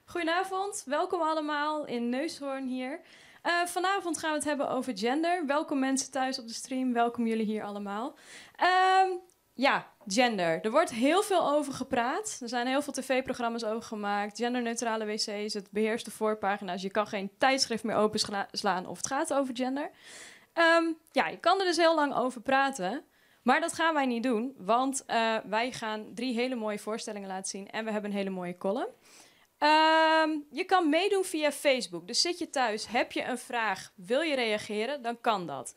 Goedenavond, welkom allemaal in Neushoorn hier. Vanavond gaan we het hebben over gender. Welkom mensen thuis op de stream, welkom jullie hier allemaal. Ja, gender. Er wordt heel veel over gepraat. Er zijn heel veel tv-programma's over gemaakt. Genderneutrale wc's, het beheerst de voorpagina's. Je kan geen tijdschrift meer openslaan of het gaat over gender. Ja, je kan er dus heel lang over praten. Maar dat gaan wij niet doen, want wij gaan 3 hele mooie voorstellingen laten zien en we hebben een hele mooie column. Je kan meedoen via Facebook. Dus zit je thuis, heb je een vraag, wil je reageren, dan kan dat.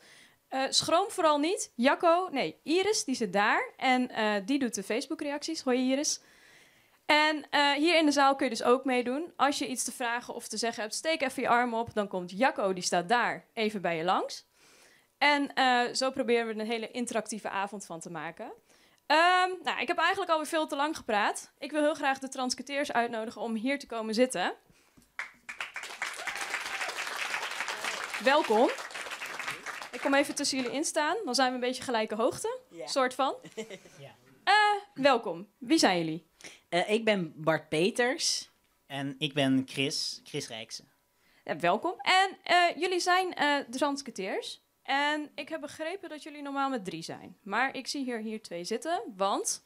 Schroom vooral niet. Jacco, nee, Iris, die zit daar en die doet de Facebook-reacties. Hoi Iris. En hier in de zaal kun je dus ook meedoen. Als je iets te vragen of te zeggen hebt, steek even je arm op. Dan komt Jacco, die staat daar, even bij je langs. En zo proberen we er een hele interactieve avond van te maken. Nou, ik heb eigenlijk alweer veel te lang gepraat. Ik wil heel graag de Transketeers uitnodigen om hier te komen zitten. Welkom. Ik kom even tussen jullie in staan. Dan zijn we een beetje gelijke hoogte, Ja. Soort van. Ja. Welkom. Wie zijn jullie? Ik ben Bart Peters. En ik ben Chris Rijksen. Ja, welkom. En jullie zijn de Transketeers. En ik heb begrepen dat jullie normaal met 3 zijn. Maar ik zie hier 2 zitten, want...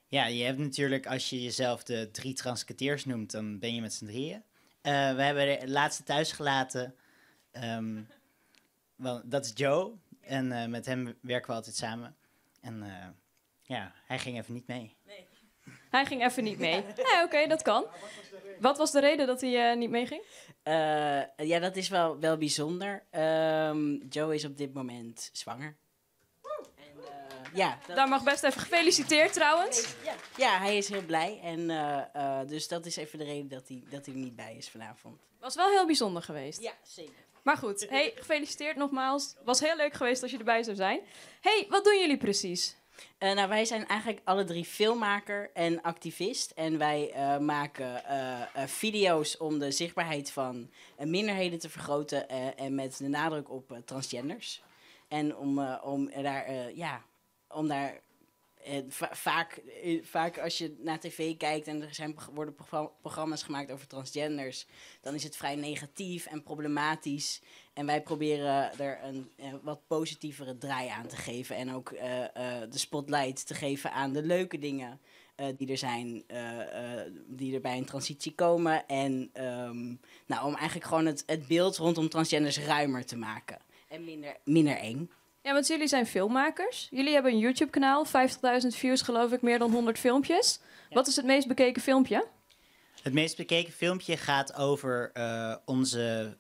Ja, je hebt natuurlijk, als je jezelf de 3 Transketeers noemt, dan ben je met z'n drieën. We hebben de laatste thuis gelaten. Want dat is Joe. En met hem werken we altijd samen. En ja, hij ging even niet mee. Nee. Hij ging even niet mee. Nee, oké, dat kan. Wat was de reden dat hij niet meeging? Ja, dat is wel bijzonder. Joe is op dit moment zwanger. En ja, dat Daar mag best even gefeliciteerd trouwens. Ja, ja, hij is heel blij. En dus dat is even de reden dat hij er niet bij is vanavond. Was wel heel bijzonder geweest. Ja, zeker. Maar goed, hey, gefeliciteerd nogmaals. Was heel leuk geweest als je erbij zou zijn. Hey, wat doen jullie precies? Wij zijn eigenlijk alle 3 filmmaker en activist. En wij maken video's om de zichtbaarheid van minderheden te vergroten. En met de nadruk op transgenders. En om daar ja, om daar vaak als je naar tv kijkt en er worden programma's gemaakt over transgenders, dan is het vrij negatief en problematisch. En wij proberen er een wat positievere draai aan te geven. En ook de spotlight te geven aan de leuke dingen die er zijn, die er bij een transitie komen. En om eigenlijk gewoon het beeld rondom transgenders ruimer te maken. En minder eng. Ja, want jullie zijn filmmakers. Jullie hebben een YouTube-kanaal, 50.000 views geloof ik, meer dan 100 filmpjes. Ja. Wat is het meest bekeken filmpje? Het meest bekeken filmpje gaat over onze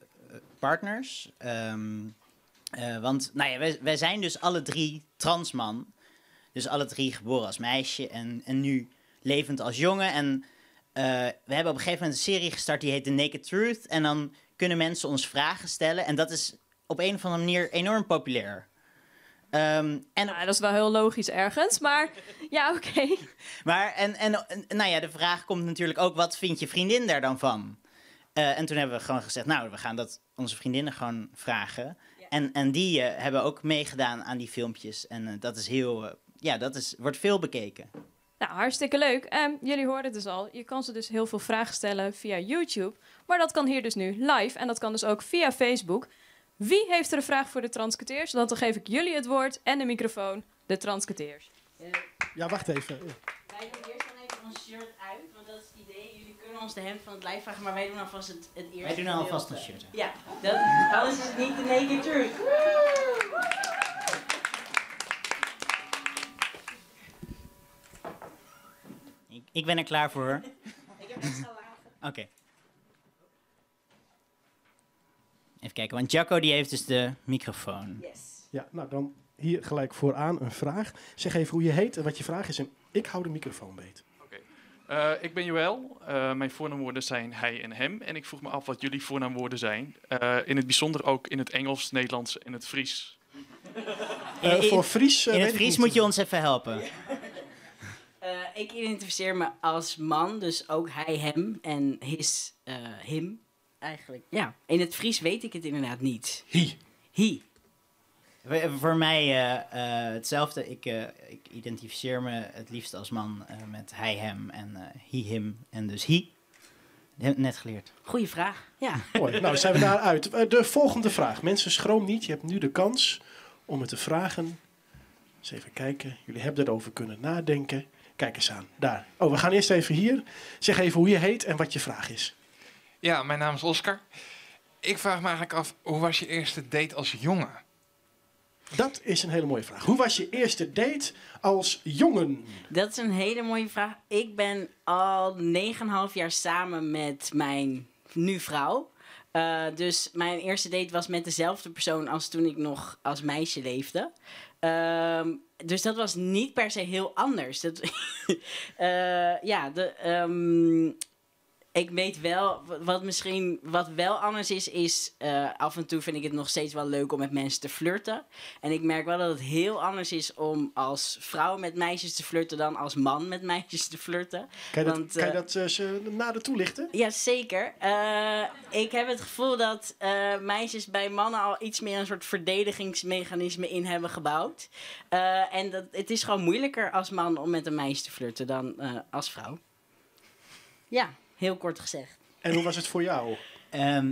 partners. Want nou ja, wij zijn dus alle 3 transman. Dus alle 3 geboren als meisje en nu levend als jongen. En we hebben op een gegeven moment een serie gestart die heet The Naked Truth. En dan kunnen mensen ons vragen stellen. En dat is op een of andere manier enorm populair. Ja, dat is wel heel logisch ergens, maar ja, oké. Maar nou ja, de vraag komt natuurlijk ook, wat vindt je vriendin daar dan van? En toen hebben we gewoon gezegd, nou, we gaan dat onze vriendinnen gewoon vragen. Ja. En die hebben ook meegedaan aan die filmpjes. En dat is heel, ja, dat is, wordt veel bekeken. Nou, hartstikke leuk. Jullie hoorden het dus al. Je kan ze dus heel veel vragen stellen via YouTube. Maar dat kan hier dus nu live. En dat kan dus ook via Facebook. Wie heeft er een vraag voor de Transketeers? Want dan geef ik jullie het woord en de microfoon. De Transketeers. Ja, wacht even. Wij doen eerst dan even ons shirt uit, want dat is het idee. Jullie kunnen ons de hemd van het lijf vragen, maar wij doen alvast het eerste Wij doen alvast gedeelte. ons shirt uit. Ja, anders is het niet de naked truth. Ik ben er klaar voor. Ik heb extra lagen. Oké. Even kijken, want Jacco die heeft dus de microfoon. Yes. Ja, nou dan hier gelijk vooraan een vraag. Zeg even hoe je heet en wat je vraag is en ik hou de microfoon beet. Oké. Ik ben Joël. Mijn voornaamwoorden zijn hij en hem. En ik vroeg me af wat jullie voornaamwoorden zijn. In het bijzonder ook in het Engels, Nederlands en het Fries. Voor Fries In het weet ik Fries niet. moet je ons even helpen. Ja. Ik identificeer me als man, dus ook hij, hem en his, him. Eigenlijk, ja. In het Fries weet ik het inderdaad niet. He. He. Voor mij hetzelfde. Ik identificeer me het liefst als man met hij, hem en he, him en dus he. Net geleerd. Goeie fraach, ja. Mooi, nou zijn we daar uit. De volgende vraag. Mensen, schroom niet. Je hebt nu de kans om het te vragen. Eens even kijken. Jullie hebben erover kunnen nadenken. Kijk eens aan. Daar. Oh, we gaan eerst even hier. Zeg even hoe je heet en wat je vraag is. Ja, mijn naam is Oscar. Ik vraag me eigenlijk af, hoe was je eerste date als jongen? Dat is een hele mooie vraag. Hoe was je eerste date als jongen? Dat is een hele mooie vraag. Ik ben al 9,5 jaar samen met mijn nu vrouw. Dus mijn eerste date was met dezelfde persoon als toen ik nog als meisje leefde. Dus dat was niet per se heel anders. Dat, ja, ik weet wel, wat misschien wat wel anders is, is af en toe vind ik het nog steeds wel leuk om met mensen te flirten. En ik merk wel dat het heel anders is om als vrouw met meisjes te flirten dan als man met meisjes te flirten. Kan je dat, Want, kan je dat nader toelichten? Ja, zeker. Ik heb het gevoel dat meisjes bij mannen al iets meer een soort verdedigingsmechanisme in hebben gebouwd. En dat, het is gewoon moeilijker als man om met een meisje te flirten dan als vrouw. Ja. Heel kort gezegd. En hoe was het voor jou?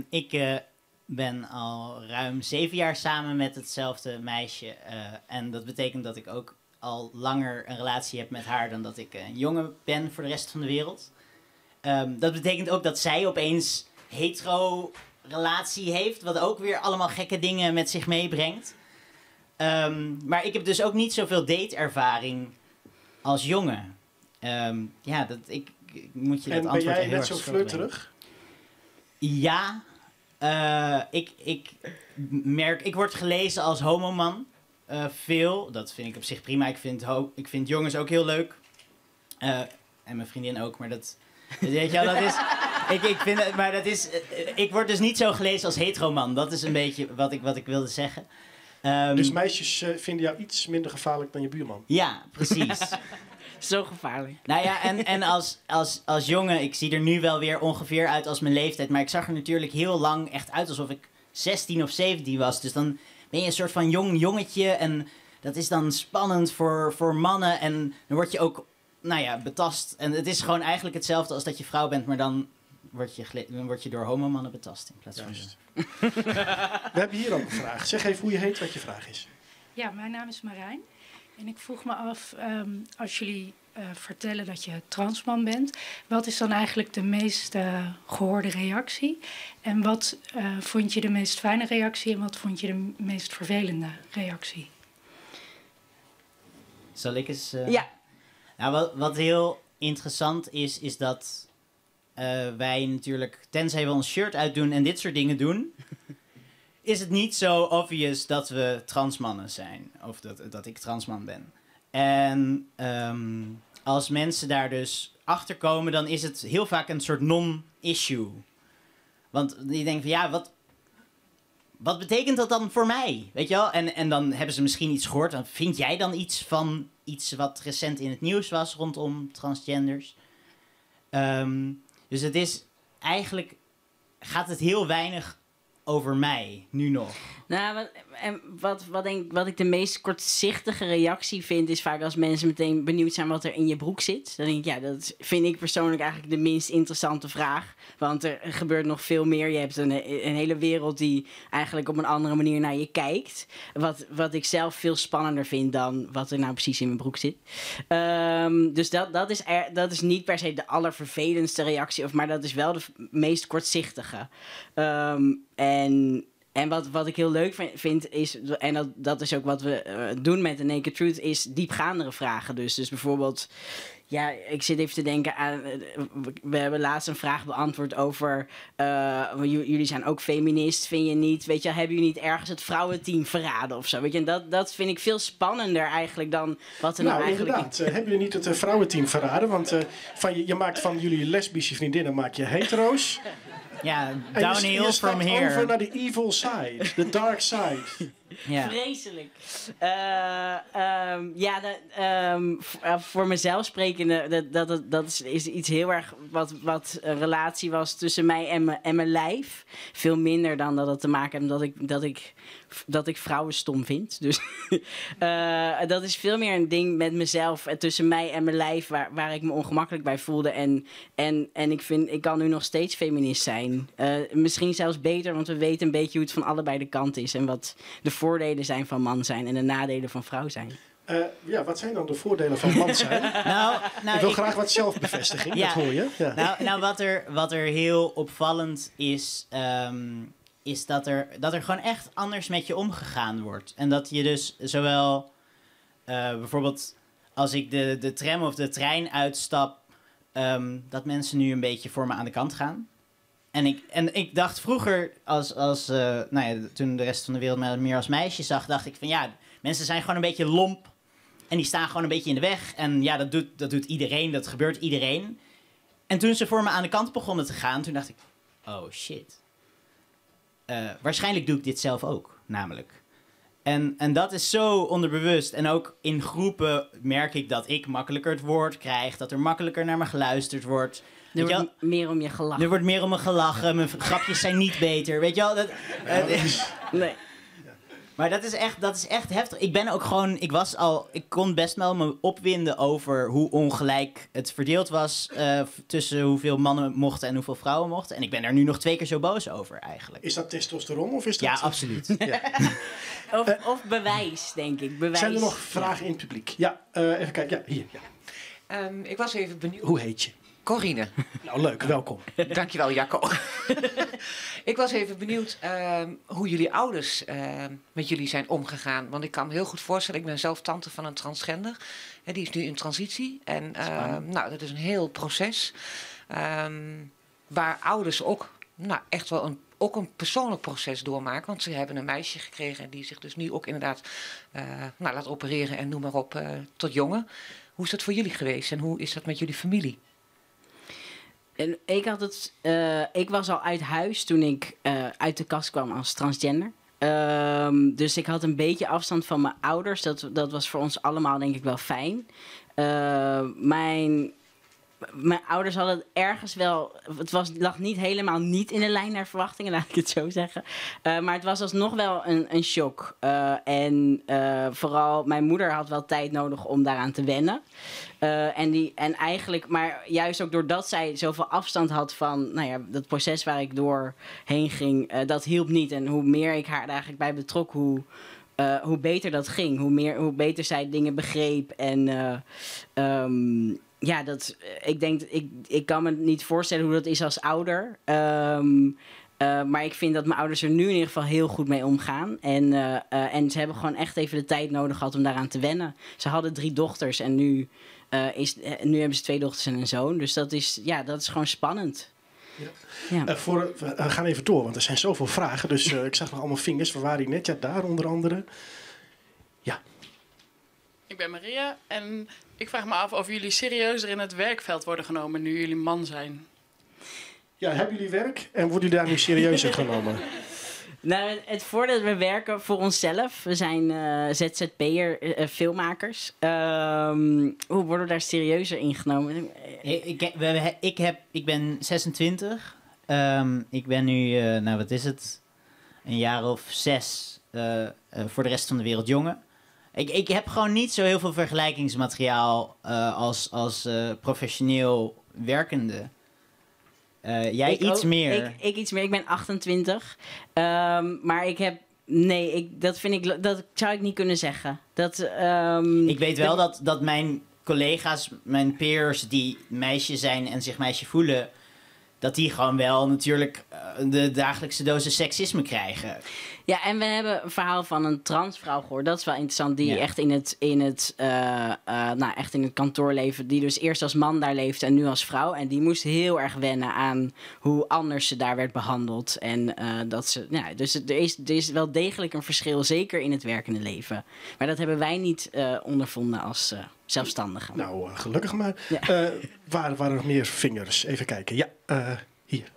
Ik ben al ruim 7 jaar samen met hetzelfde meisje. En dat betekent dat ik ook al langer een relatie heb met haar dan dat ik een jongen ben voor de rest van de wereld. Dat betekent ook dat zij opeens hetero relatie heeft, wat ook weer allemaal gekke dingen met zich meebrengt. Maar ik heb dus ook niet zoveel dateervaring als jongen. Ja, dat ik... Moet je dat en ben antwoord jij net zo flirterig? Ja. Ik merk... Ik word gelezen als homoman. Veel. Dat vind ik op zich prima. Ik vind jongens ook heel leuk. En mijn vriendin ook, maar dat... Weet je wel, dat is... Ik vind, maar dat is... Ik word dus niet zo gelezen als heteroman. Dat is een beetje wat ik wilde zeggen. Dus meisjes vinden jou iets minder gevaarlijk dan je buurman? Ja, precies. Zo gevaarlijk. Nou ja, en als jongen, ik zie er nu wel weer ongeveer uit als mijn leeftijd. Maar ik zag er natuurlijk heel lang echt uit alsof ik 16 of 17 was. Dus dan ben je een soort van jong jongetje. En dat is dan spannend voor mannen. En dan word je ook, nou ja, betast. En het is gewoon eigenlijk hetzelfde als dat je vrouw bent. Maar dan word je door homomannen betast in plaats van... Juist. We hebben hier ook een vraag. Zeg even hoe je heet, wat je vraag is. Ja, mijn naam is Marijn. En ik vroeg me af, als jullie vertellen dat je transman bent, wat is dan eigenlijk de meest gehoorde reactie? En wat vond je de meest fijne reactie en wat vond je de meest vervelende reactie? Zal ik eens... Ja. Nou, wat heel interessant is, is dat wij natuurlijk, tenzij we ons shirt uitdoen en dit soort dingen doen, is het niet zo obvious dat we transmannen zijn. Of dat ik transman ben. En als mensen daar dus achter komen, dan is het heel vaak een soort non-issue. Want die denken van, ja, wat betekent dat dan voor mij? Weet je wel? En dan hebben ze misschien iets gehoord. Dan vind jij dan iets van iets wat recent in het nieuws was rondom transgenders? Dus het is eigenlijk, gaat het heel weinig over mij, nu nog. Nou, wat ik de meest kortzichtige reactie vind, is vaak als mensen meteen benieuwd zijn wat er in je broek zit. Dan denk ik, ja, dat vind ik persoonlijk eigenlijk de minst interessante vraag. Want er gebeurt nog veel meer. Je hebt een hele wereld die eigenlijk op een andere manier naar je kijkt. Wat ik zelf veel spannender vind dan wat er nou precies in mijn broek zit. Dus dat is niet per se de allervervelendste reactie, maar dat is wel de meest kortzichtige. En wat ik heel leuk vind is, en dat is ook wat we doen met The Naked Truth, is diepgaandere vragen dus. Dus bijvoorbeeld, ja, ik zit even te denken aan, we hebben laatst een vraag beantwoord over, jullie zijn ook feminist, vind je niet? Weet je, hebben jullie niet ergens het vrouwenteam verraden of zo? Weet je, en dat vind ik veel spannender eigenlijk dan wat er nou eigenlijk... Inderdaad, hebben jullie niet het vrouwenteam verraden? Want je maakt van jullie lesbische vriendinnen maak je hetero's. Ja, downhill from here. Over naar de evil side, de dark side. Ja. Vreselijk. Ja, voor mezelf sprekende, dat is iets heel erg wat een relatie was tussen mij en mijn lijf. Veel minder dan dat het te maken heeft dat ik vrouwen stom vind. Dus dat is veel meer een ding met mezelf en tussen mij en mijn lijf waar ik me ongemakkelijk bij voelde. En ik vind, ik kan nu nog steeds feminist zijn. Misschien zelfs beter, want we weten een beetje hoe het van allebei de kanten is. En wat de voordelen zijn van man zijn en de nadelen van vrouw zijn. Ja, wat zijn dan de voordelen van man zijn? Nou, Ik wil graag wat zelfbevestiging, dat hoor je. Ja. Nou, wat er heel opvallend is, is dat er gewoon echt anders met je omgegaan wordt. En dat je dus zowel bijvoorbeeld als ik de tram of de trein uitstap, dat mensen nu een beetje voor me aan de kant gaan. En ik dacht vroeger, als nou ja, toen de rest van de wereld mij meer als meisje zag, dacht ik van ja, mensen zijn gewoon een beetje lomp. En die staan gewoon een beetje in de weg. En ja, dat doet iedereen, dat gebeurt iedereen. En toen ze voor me aan de kant begonnen te gaan, toen dacht ik, oh shit. Waarschijnlijk doe ik dit zelf ook, namelijk. En dat is zo onderbewust. En ook in groepen merk ik dat ik makkelijker het woord krijg, dat er makkelijker naar me geluisterd wordt. Er Weet je wordt wel? meer om je gelachen. Er wordt meer om me gelachen, mijn grapjes zijn niet beter, weet je wel? Nee. Maar dat is echt heftig. Ik ben ook gewoon, ik was al, ik kon best wel me opwinden over hoe ongelijk het verdeeld was tussen hoeveel mannen mochten en hoeveel vrouwen mochten. En ik ben daar nu nog twee keer zo boos over eigenlijk. Is dat testosteron of is dat... Ja, absoluut. Ja. Of bewijs, denk ik. Bewijs. Zijn er nog vragen in het publiek? Ja, even kijken. Ja, hier. Ja. Ik was even benieuwd. Hoe heet je? Corine. Nou, leuk. Welkom. Dankjewel, Jacco. Ik was even benieuwd hoe jullie ouders met jullie zijn omgegaan. Want ik kan me heel goed voorstellen, ik ben zelf tante van een transgender. En die is nu in transitie. En nou, dat is een heel proces. Waar ouders ook, nou, echt wel ook een persoonlijk proces doormaken. Want ze hebben een meisje gekregen die zich dus nu ook inderdaad nou, laat opereren en noem maar op tot jongen. Hoe is dat voor jullie geweest en hoe is dat met jullie familie? En ik was al uit huis toen ik uit de kast kwam als transgender. Dus ik had een beetje afstand van mijn ouders. Dat was voor ons allemaal denk ik wel fijn. Mijn ouders hadden het ergens wel. Het lag niet helemaal niet in de lijn naar verwachtingen, laat ik het zo zeggen. Maar het was alsnog wel een shock. En vooral mijn moeder had wel tijd nodig om daaraan te wennen. En eigenlijk, maar juist ook doordat zij zoveel afstand had van, nou ja, dat proces waar ik doorheen ging, dat hielp niet. En hoe meer ik haar er eigenlijk bij betrok, hoe beter dat ging. Hoe beter zij dingen begreep. En ja, ik denk, ik kan me niet voorstellen hoe dat is als ouder. Maar ik vind dat mijn ouders er nu in ieder geval heel goed mee omgaan. En ze hebben gewoon echt even de tijd nodig gehad om daaraan te wennen. Ze hadden drie dochters en nu hebben ze twee dochters en een zoon. Dus ja, dat is gewoon spannend. Ja. Ja. We gaan even door, want er zijn zoveel vragen. Dus ik zag nog allemaal vingers. We waren hier net, ja, daar onder andere. Ja. Ik ben Maria en ik vraag me af of jullie serieuzer in het werkveld worden genomen nu jullie man zijn. Ja, hebben jullie werk en worden jullie daar nu serieus in genomen? Nou, het voordeel dat we werken voor onszelf. We zijn ZZP'er, filmmakers. Hoe worden we daar serieuzer in genomen? Ik ben 26. Ik ben nu, nou wat is het? Een jaar of 6 voor de rest van de wereld jongen. Ik heb gewoon niet zo heel veel vergelijkingsmateriaal als professioneel werkende. Jij Ik iets ook. meer. Ik iets meer. Ik ben 28. Maar ik heb... Nee, dat vind ik, dat zou ik niet kunnen zeggen. Ik weet wel dat mijn collega's, mijn peers die meisje zijn en zich meisje voelen, dat die gewoon wel natuurlijk de dagelijkse dosis seksisme krijgen. Ja, en we hebben een verhaal van een transvrouw gehoord. Dat is wel interessant. Die echt nou, echt in het kantoorleven. Die dus eerst als man daar leefde en nu als vrouw. En die moest heel erg wennen aan hoe anders ze daar werd behandeld. En dat ze, nou, dus er is wel degelijk een verschil, zeker in het werkende leven. Maar dat hebben wij niet ondervonden als zelfstandigen. Nou, gelukkig maar. Ja. Waar waren nog meer vingers? Even kijken. Ja, hier.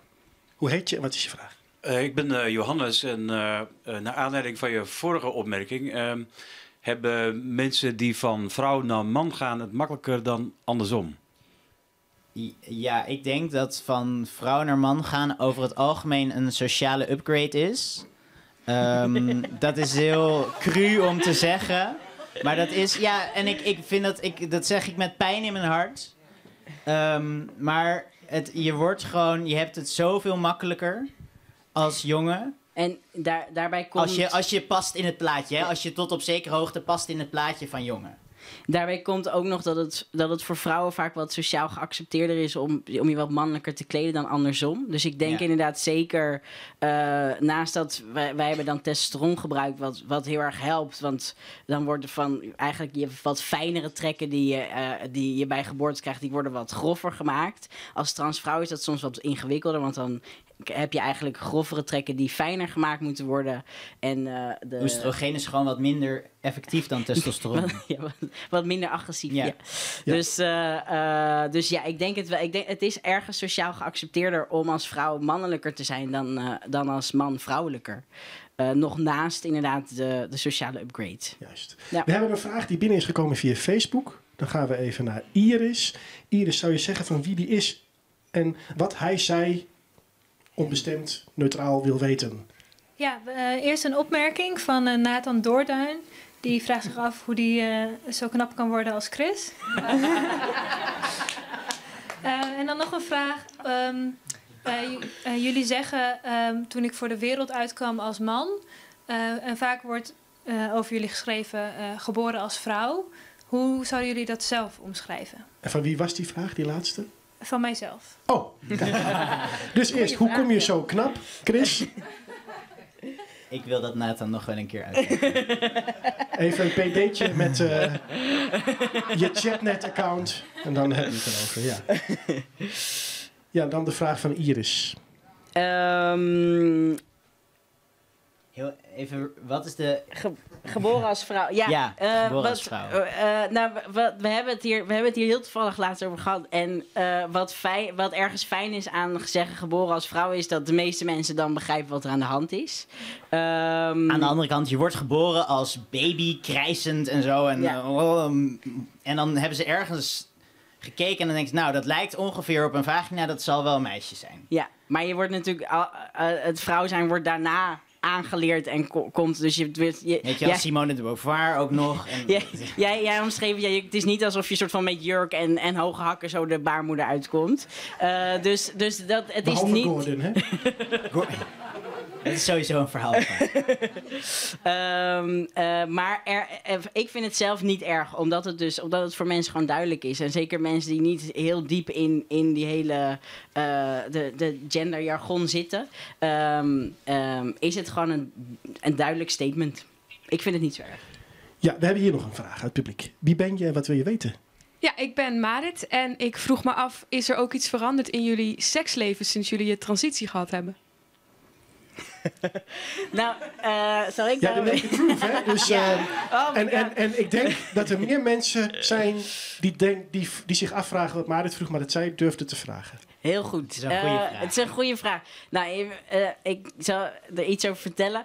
Hoe heet je en wat is je vraag? Ik ben Johannes en naar aanleiding van je vorige opmerking hebben mensen die van vrouw naar man gaan het makkelijker dan andersom? Ja, ik denk dat van vrouw naar man gaan over het algemeen een sociale upgrade is. Dat is heel cru om te zeggen. Maar dat is, ja, en ik vind dat, dat zeg ik met pijn in mijn hart. Maar je wordt gewoon, je hebt het zoveel makkelijker als jongen. En daarbij komt... Als je past in het plaatje, hè? Als je tot op zekere hoogte past in het plaatje van jongen. Daarbij komt ook nog dat het voor vrouwen vaak wat sociaal geaccepteerder is om je wat mannelijker te kleden dan andersom. Dus ik denk inderdaad zeker, naast dat wij hebben dan testosteron gebruikt, wat heel erg helpt. Want dan worden van eigenlijk je wat fijnere trekken die je bij geboorte krijgt, die worden wat groffer gemaakt. Als transvrouw is dat soms wat ingewikkelder, want dan heb je eigenlijk grovere trekken die fijner gemaakt moeten worden. En de Oestrogeen is gewoon wat minder effectief dan testosteron. Wat minder agressief, ja. Dus ja, ik denk het wel. Ik denk, het is ergens sociaal geaccepteerder om als vrouw mannelijker te zijn dan als man vrouwelijker. Nog naast inderdaad de sociale upgrade. Juist. Ja. We hebben een vraag die binnen is gekomen via Facebook. Dan gaan we even naar Iris. Iris, zou je zeggen van wie die is en wat hij zei onbestemd, neutraal wil weten? Ja, eerst een opmerking van Nathan Doorduin. Die vraagt zich af hoe die zo knap kan worden als Chris. En dan nog een vraag. Jullie zeggen toen ik voor de wereld uitkwam als man. En vaak wordt over jullie geschreven geboren als vrouw. Hoe zouden jullie dat zelf omschrijven? En van wie was die vraag, die laatste? Van mijzelf. Oh. Dus eerst, hoe kom je zo knap, Chris? Ik wil dat Nathan nog wel een keer uitleggen. Even een pd'tje met je chatnet-account. En dan hebben we het erover, ja. Ja, dan de vraag van Iris. Heel even, wat is de... Geboren als vrouw. Ja, geboren als vrouw. Nou, we hebben het hier heel toevallig laatst over gehad. En wat ergens fijn is aan zeggen geboren als vrouw is dat de meeste mensen dan begrijpen wat er aan de hand is. Aan de andere kant, je wordt geboren als baby, krijsend en zo. En, ja. En dan hebben ze ergens gekeken en dan denk je, nou, dat lijkt ongeveer op een vagina, dat zal wel een meisje zijn. Ja, maar je wordt natuurlijk, het vrouw zijn wordt daarna aangeleerd en komt. Dus je weet je, als Simone de Beauvoir ook nog. En... Jij omschreef, het is niet alsof je soort van met jurk en hoge hakken zo de baarmoeder uitkomt. Dus dat, het behalve is niet... Gordon, hè? Het is sowieso een verhaal. Maar ik vind het zelf niet erg, omdat het voor mensen gewoon duidelijk is. En zeker mensen die niet heel diep in die hele de genderjargon zitten, is het gewoon een duidelijk statement. Ik vind het niet zo erg. Ja, we hebben hier nog een vraag uit het publiek. Wie ben je en wat wil je weten? Ja, ik ben Marit en ik vroeg me af, is er ook iets veranderd in jullie seksleven sinds jullie je transitie gehad hebben? Nou, zal ik Ja, de naked truth, hè? Dus, ja. En ik denk dat er meer mensen zijn die zich afvragen wat Marit vroeg, maar dat zij durfde te vragen. Heel goed. Het is een goede vraag. Het is een goede vraag. Nou, ik zal er iets over vertellen.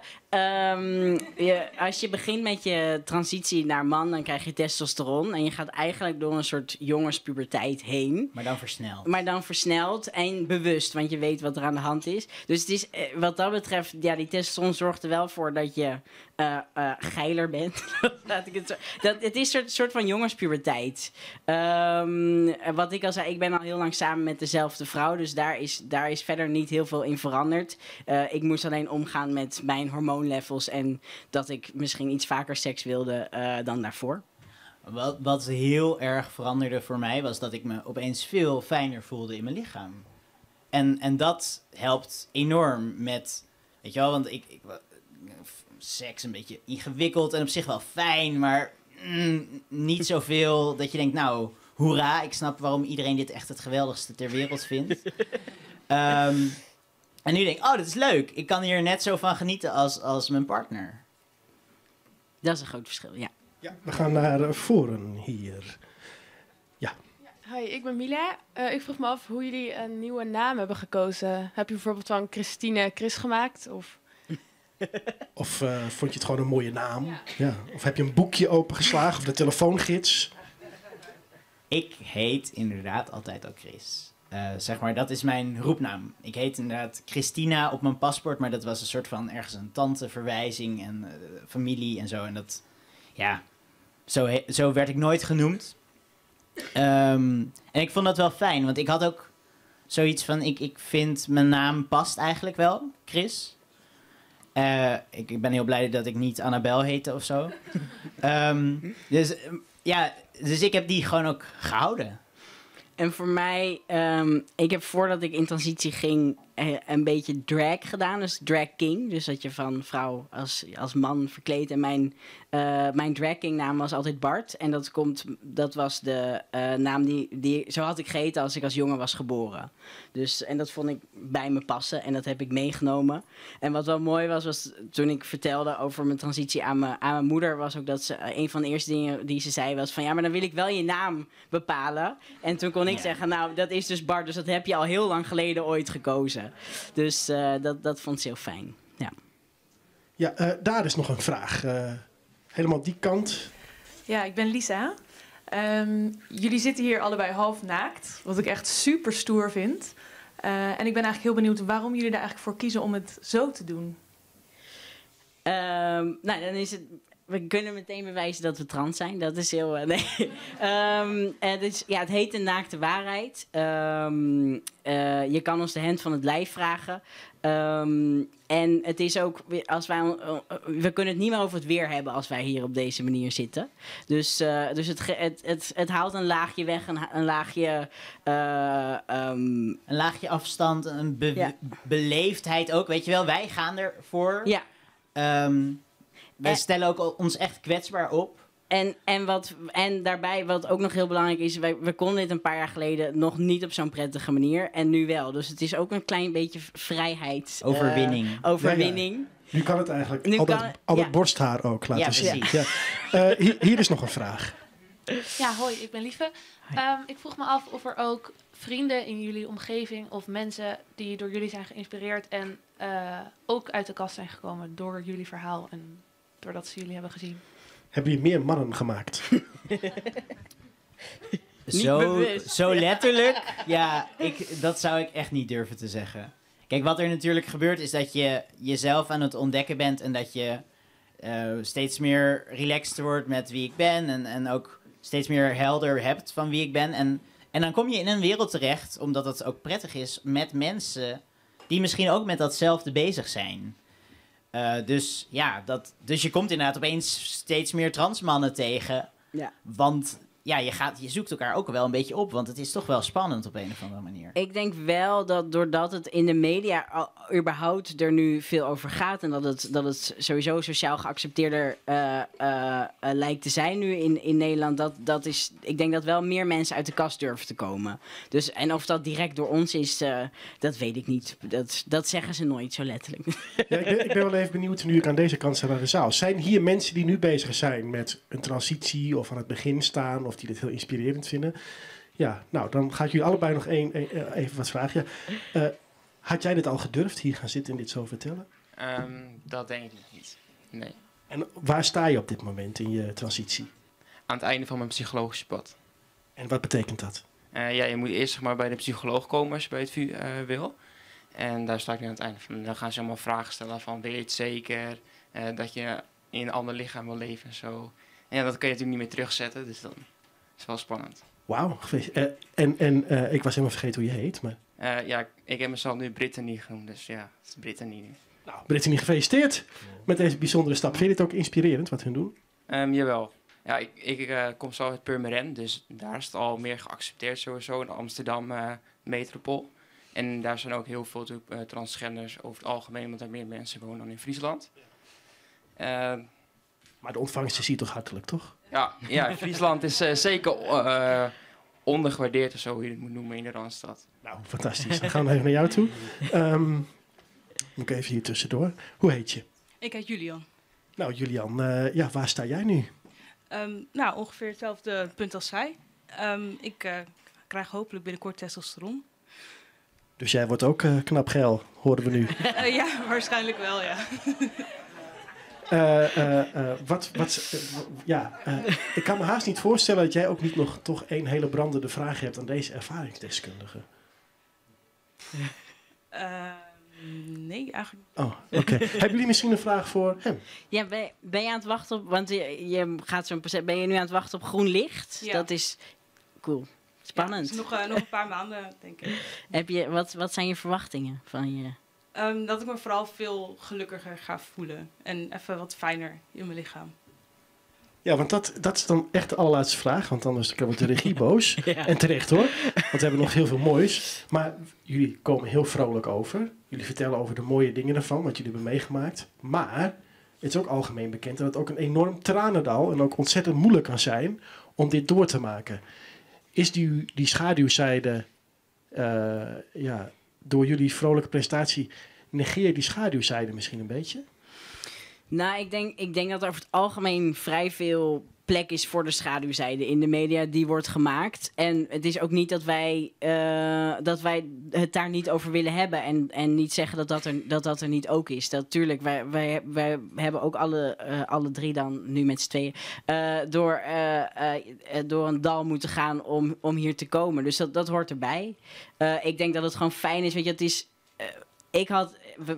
Als je begint met je transitie naar man, dan krijg je testosteron. En je gaat eigenlijk door een soort jongenspuberteit heen. Maar dan versneld. Maar dan versneld en bewust, want je weet wat er aan de hand is. Dus het is, wat dat betreft, ja, die testosteron zorgt er wel voor dat je geiler bent. Laat ik het zo. Het is een soort van jongenspuberteit. Wat ik al zei, ik ben al heel lang samen met dezelfde vrouw. Dus daar is verder niet heel veel in veranderd. Ik moest alleen omgaan met mijn hormoonlevels en dat ik misschien iets vaker seks wilde dan daarvoor. Wat heel erg veranderde voor mij was dat ik me opeens veel fijner voelde in mijn lichaam. En dat helpt enorm met, weet je wel, want ik seks een beetje ingewikkeld en op zich wel fijn, maar niet zoveel dat je denkt, nou, hoera, ik snap waarom iedereen dit echt het geweldigste ter wereld vindt. En nu denk ik, oh, dat is leuk. Ik kan hier net zo van genieten als mijn partner. Dat is een groot verschil, ja. Ja, we gaan naar voren hier. Ja. Hi, ik ben Mila. Ik vroeg me af hoe jullie een nieuwe naam hebben gekozen. Heb je bijvoorbeeld van Christine Chris gemaakt? Of, Of vond je het gewoon een mooie naam? Ja. Ja. Of heb je een boekje opengeslagen of de telefoongids? Ik heet inderdaad altijd al Chris. Zeg maar, dat is mijn roepnaam. Ik heet inderdaad Christina op mijn paspoort, maar dat was een soort van ergens een tanteverwijzing en familie en zo. En dat, ja, zo werd ik nooit genoemd. En ik vond dat wel fijn, want ik had ook zoiets van, ik vind mijn naam past eigenlijk wel, Chris. Ik ben heel blij dat ik niet Annabel heette of zo. Dus ik heb die gewoon ook gehouden. En voor mij, ik heb voordat ik in transitie ging een beetje drag gedaan. Dus drag king. Dus dat je van vrouw als man verkleedt. En mijn drag king naam was altijd Bart. En dat was de naam die... Zo had ik geheten als ik als jongen was geboren. Dus, en dat vond ik bij me passen. En dat heb ik meegenomen. En wat wel mooi was, was toen ik vertelde over mijn transitie aan mijn moeder, was ook dat ze een van de eerste dingen die ze zei was van, ja, maar dan wil ik wel je naam bepalen. En toen kon ik zeggen, nou, dat is dus Bart. Dus dat heb je al heel lang geleden ooit gekozen. Dus dat vond ze heel fijn. Ja, ja, daar is nog een vraag. Helemaal die kant. Ja, ik ben Lisa. Jullie zitten hier allebei half naakt, wat ik echt super stoer vind. En ik ben eigenlijk heel benieuwd waarom jullie er eigenlijk voor kiezen om het zo te doen. Nou, dan is het... We kunnen meteen bewijzen dat we trans zijn. Dat is heel... nee. Het heet de naakte waarheid. Je kan ons de hand van het lijf vragen. En het is ook... Als wij, we kunnen het niet meer over het weer hebben als wij hier op deze manier zitten. Dus het haalt een laagje weg, een laagje... een laagje afstand, een beleefdheid ook. Weet je wel, wij gaan ervoor. Ja. Wij stellen ook ons echt kwetsbaar op. En daarbij, wat ook nog heel belangrijk is... We konden dit een paar jaar geleden nog niet op zo'n prettige manier. En nu wel. Dus het is ook een klein beetje vrijheid. Overwinning. Overwinning. Ja, ja. Nu kan het eigenlijk. Nu al dat borsthaar ook laten zien. Precies. Ja. Hier is nog een vraag. Ja, hoi, ik ben Lieve. Ik vroeg me af of er ook vrienden in jullie omgeving... of mensen die door jullie zijn geïnspireerd... en ook uit de kast zijn gekomen door jullie verhaal... en doordat ze jullie hebben gezien. Hebben jullie meer mannen gemaakt? Zo letterlijk? Ja, dat zou ik echt niet durven te zeggen. Kijk, wat er natuurlijk gebeurt is dat je jezelf aan het ontdekken bent... en dat je steeds meer relaxed wordt met wie ik ben... en ook steeds meer helder hebt van wie ik ben. En dan kom je in een wereld terecht, omdat dat ook prettig is... met mensen die misschien ook met datzelfde bezig zijn... Dus je komt inderdaad opeens steeds meer transmannen tegen. Ja. Want ja, je zoekt elkaar ook wel een beetje op, want het is toch wel spannend op een of andere manier. Ik denk wel dat doordat het in de media al, überhaupt er nu veel over gaat... en dat het sowieso sociaal geaccepteerder lijkt te zijn nu in Nederland... Dat is, ik denk dat wel meer mensen uit de kast durven te komen. Dus, en of dat direct door ons is, dat weet ik niet. Dat zeggen ze nooit zo letterlijk. Ja, ik ben wel even benieuwd nu ik aan deze kant sta naar de zaal. Zijn hier mensen die nu bezig zijn met een transitie of aan het begin staan... of die dit heel inspirerend vinden? Ja, nou, dan ga ik jullie allebei nog even wat vragen. Ja. Had jij dit al gedurfd, hier gaan zitten en dit zo vertellen? Dat denk ik niet, nee. En waar sta je op dit moment in je transitie? Aan het einde van mijn psychologische pad. En wat betekent dat? Ja, je moet eerst zeg maar, bij de psycholoog komen als je bij het VU wil. En daar sta ik nu aan het einde van. Dan gaan ze allemaal vragen stellen van, weet je het zeker? Dat je in een ander lichaam wil leven en zo. En ja, dat kun je natuurlijk niet meer terugzetten, dus dat is wel spannend. Wauw. En ik was helemaal vergeten hoe je heet. Maar... ja, ik heb mezelf nu Brittany genoemd, dus ja, het is Brittany nu. Nou, Brittany, gefeliciteerd met deze bijzondere stap. Vind je het ook inspirerend wat hun doen? Jawel. Ja, ik kom zo uit Purmerend, dus daar is het al meer geaccepteerd sowieso in de Amsterdam metropool. En daar zijn ook heel veel transgenders over het algemeen, omdat er meer mensen wonen dan in Friesland. Maar de ontvangst is hier toch hartelijk, toch? Ja, Friesland is zeker ondergewaardeerd of zo, hoe je het moet noemen in de Randstad. Nou, fantastisch. Dan gaan we even naar jou toe. Moet ik even hier tussendoor. Hoe heet je? Ik heet Julian. Nou, Julian, ja, waar sta jij nu? Nou, ongeveer hetzelfde punt als zij. Ik krijg hopelijk binnenkort testosteron. Dus jij wordt ook knap geil, horen we nu. Ja, waarschijnlijk wel, ja. Wat, ja, ik kan me haast niet voorstellen dat jij ook niet nog toch één hele brandende vraag hebt aan deze ervaringsdeskundige. Nee, eigenlijk Oh, oké. Hebben jullie misschien een vraag voor hem? Ja, ben je aan het wachten op... Want je gaat zo'n proces... Ben je nu aan het wachten op groen licht? Ja. Dat is cool. Spannend. Ja, dus nog een paar maanden, denk ik. Wat zijn je verwachtingen van je... Dat ik me vooral veel gelukkiger ga voelen. En even wat fijner in mijn lichaam. Ja, want dat is dan echt de allerlaatste vraag. Want anders wordt de regie boos. Ja. En terecht hoor. Want we hebben nog heel veel moois. Maar jullie komen heel vrolijk over. Jullie vertellen over de mooie dingen ervan, wat jullie hebben meegemaakt. Maar het is ook algemeen bekend dat het ook een enorm tranendal en ook ontzettend moeilijk kan zijn om dit door te maken. Is die schaduwzijde, ja, door jullie vrolijke presentatie, negeer die schaduwzijde misschien een beetje? Nou, ik denk dat er over het algemeen vrij veel plek is voor de schaduwzijde in de media die wordt gemaakt. En het is ook niet dat wij het daar niet over willen hebben en niet zeggen dat er niet ook is. Dat tuurlijk, wij hebben ook alle drie dan, nu met z'n tweeën, door een dal moeten gaan om hier te komen. Dus dat hoort erbij. Ik denk dat het gewoon fijn is, weet je, het is...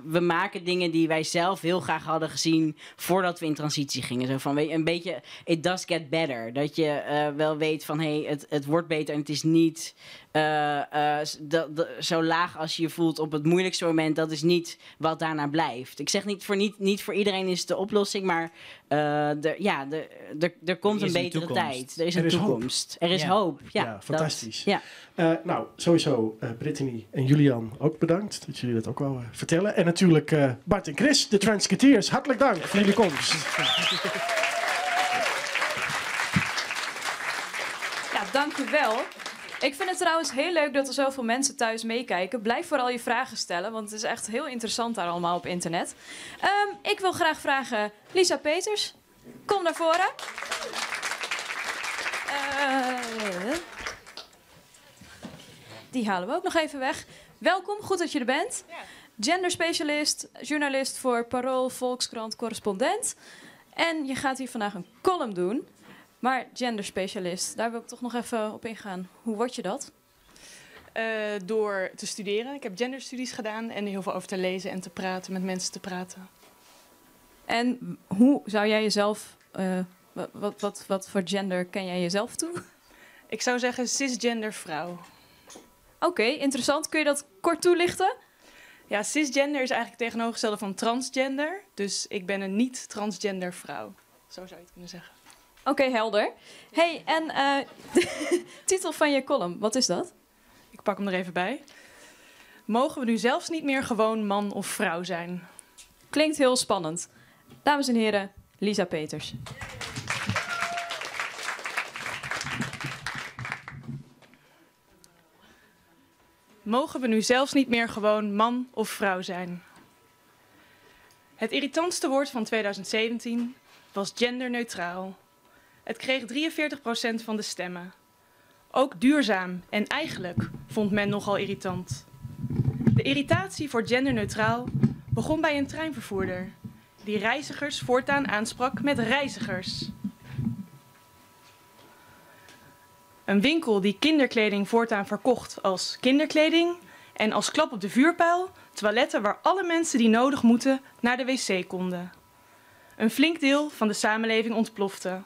We maken dingen die wij zelf heel graag hadden gezien voordat we in transitie gingen. Zo van, weet je, een beetje, it does get better. Dat je wel weet van, hey, het wordt beter en het is niet zo laag als je je voelt op het moeilijkste moment. Dat is niet wat daarna blijft. Ik zeg niet niet voor iedereen is het de oplossing, maar er komt een betere tijd. Er is een toekomst. Er is hoop. Ja, ja, fantastisch. Dat, ja. Nou, sowieso Brittany en Julian ook bedankt dat jullie dat ook wel vertellen. En natuurlijk Bart en Chris, de Transketeers. Hartelijk dank voor jullie komst. Ja, dankjewel. Ik vind het trouwens heel leuk dat er zoveel mensen thuis meekijken. Blijf vooral je vragen stellen, want het is echt heel interessant daar allemaal op internet. Ik wil graag vragen, Lisa Peters, kom naar voren. Die halen we ook nog even weg. Welkom, goed dat je er bent. Ja. Genderspecialist, journalist voor Parool, Volkskrant, correspondent. En je gaat hier vandaag een column doen. Maar genderspecialist, daar wil ik toch nog even op ingaan. Hoe word je dat? Door te studeren. Ik heb genderstudies gedaan en er heel veel over te lezen en te praten, met mensen te praten. En hoe zou jij jezelf, wat voor gender ken jij jezelf toe? Ik zou zeggen cisgender vrouw. Oké, interessant. Kun je dat kort toelichten? Ja, cisgender is eigenlijk het tegenovergestelde van transgender. Dus ik ben een niet-transgender vrouw. Zo zou je het kunnen zeggen. Oké, helder. Hey, en de titel van je column, wat is dat? Ik pak hem er even bij. Mogen we nu zelfs niet meer gewoon man of vrouw zijn? Klinkt heel spannend. Dames en heren, Lisa Peters. Mogen we nu zelfs niet meer gewoon man of vrouw zijn? Het irritantste woord van 2017 was genderneutraal. Het kreeg 43% van de stemmen. Ook duurzaam en eigenlijk vond men nogal irritant. De irritatie voor genderneutraal begon bij een treinvervoerder, die reizigers voortaan aansprak met reizigers. Een winkel die kinderkleding voortaan verkocht als kinderkleding en als klap op de vuurpijl toiletten waar alle mensen die nodig moeten naar de wc konden. Een flink deel van de samenleving ontplofte.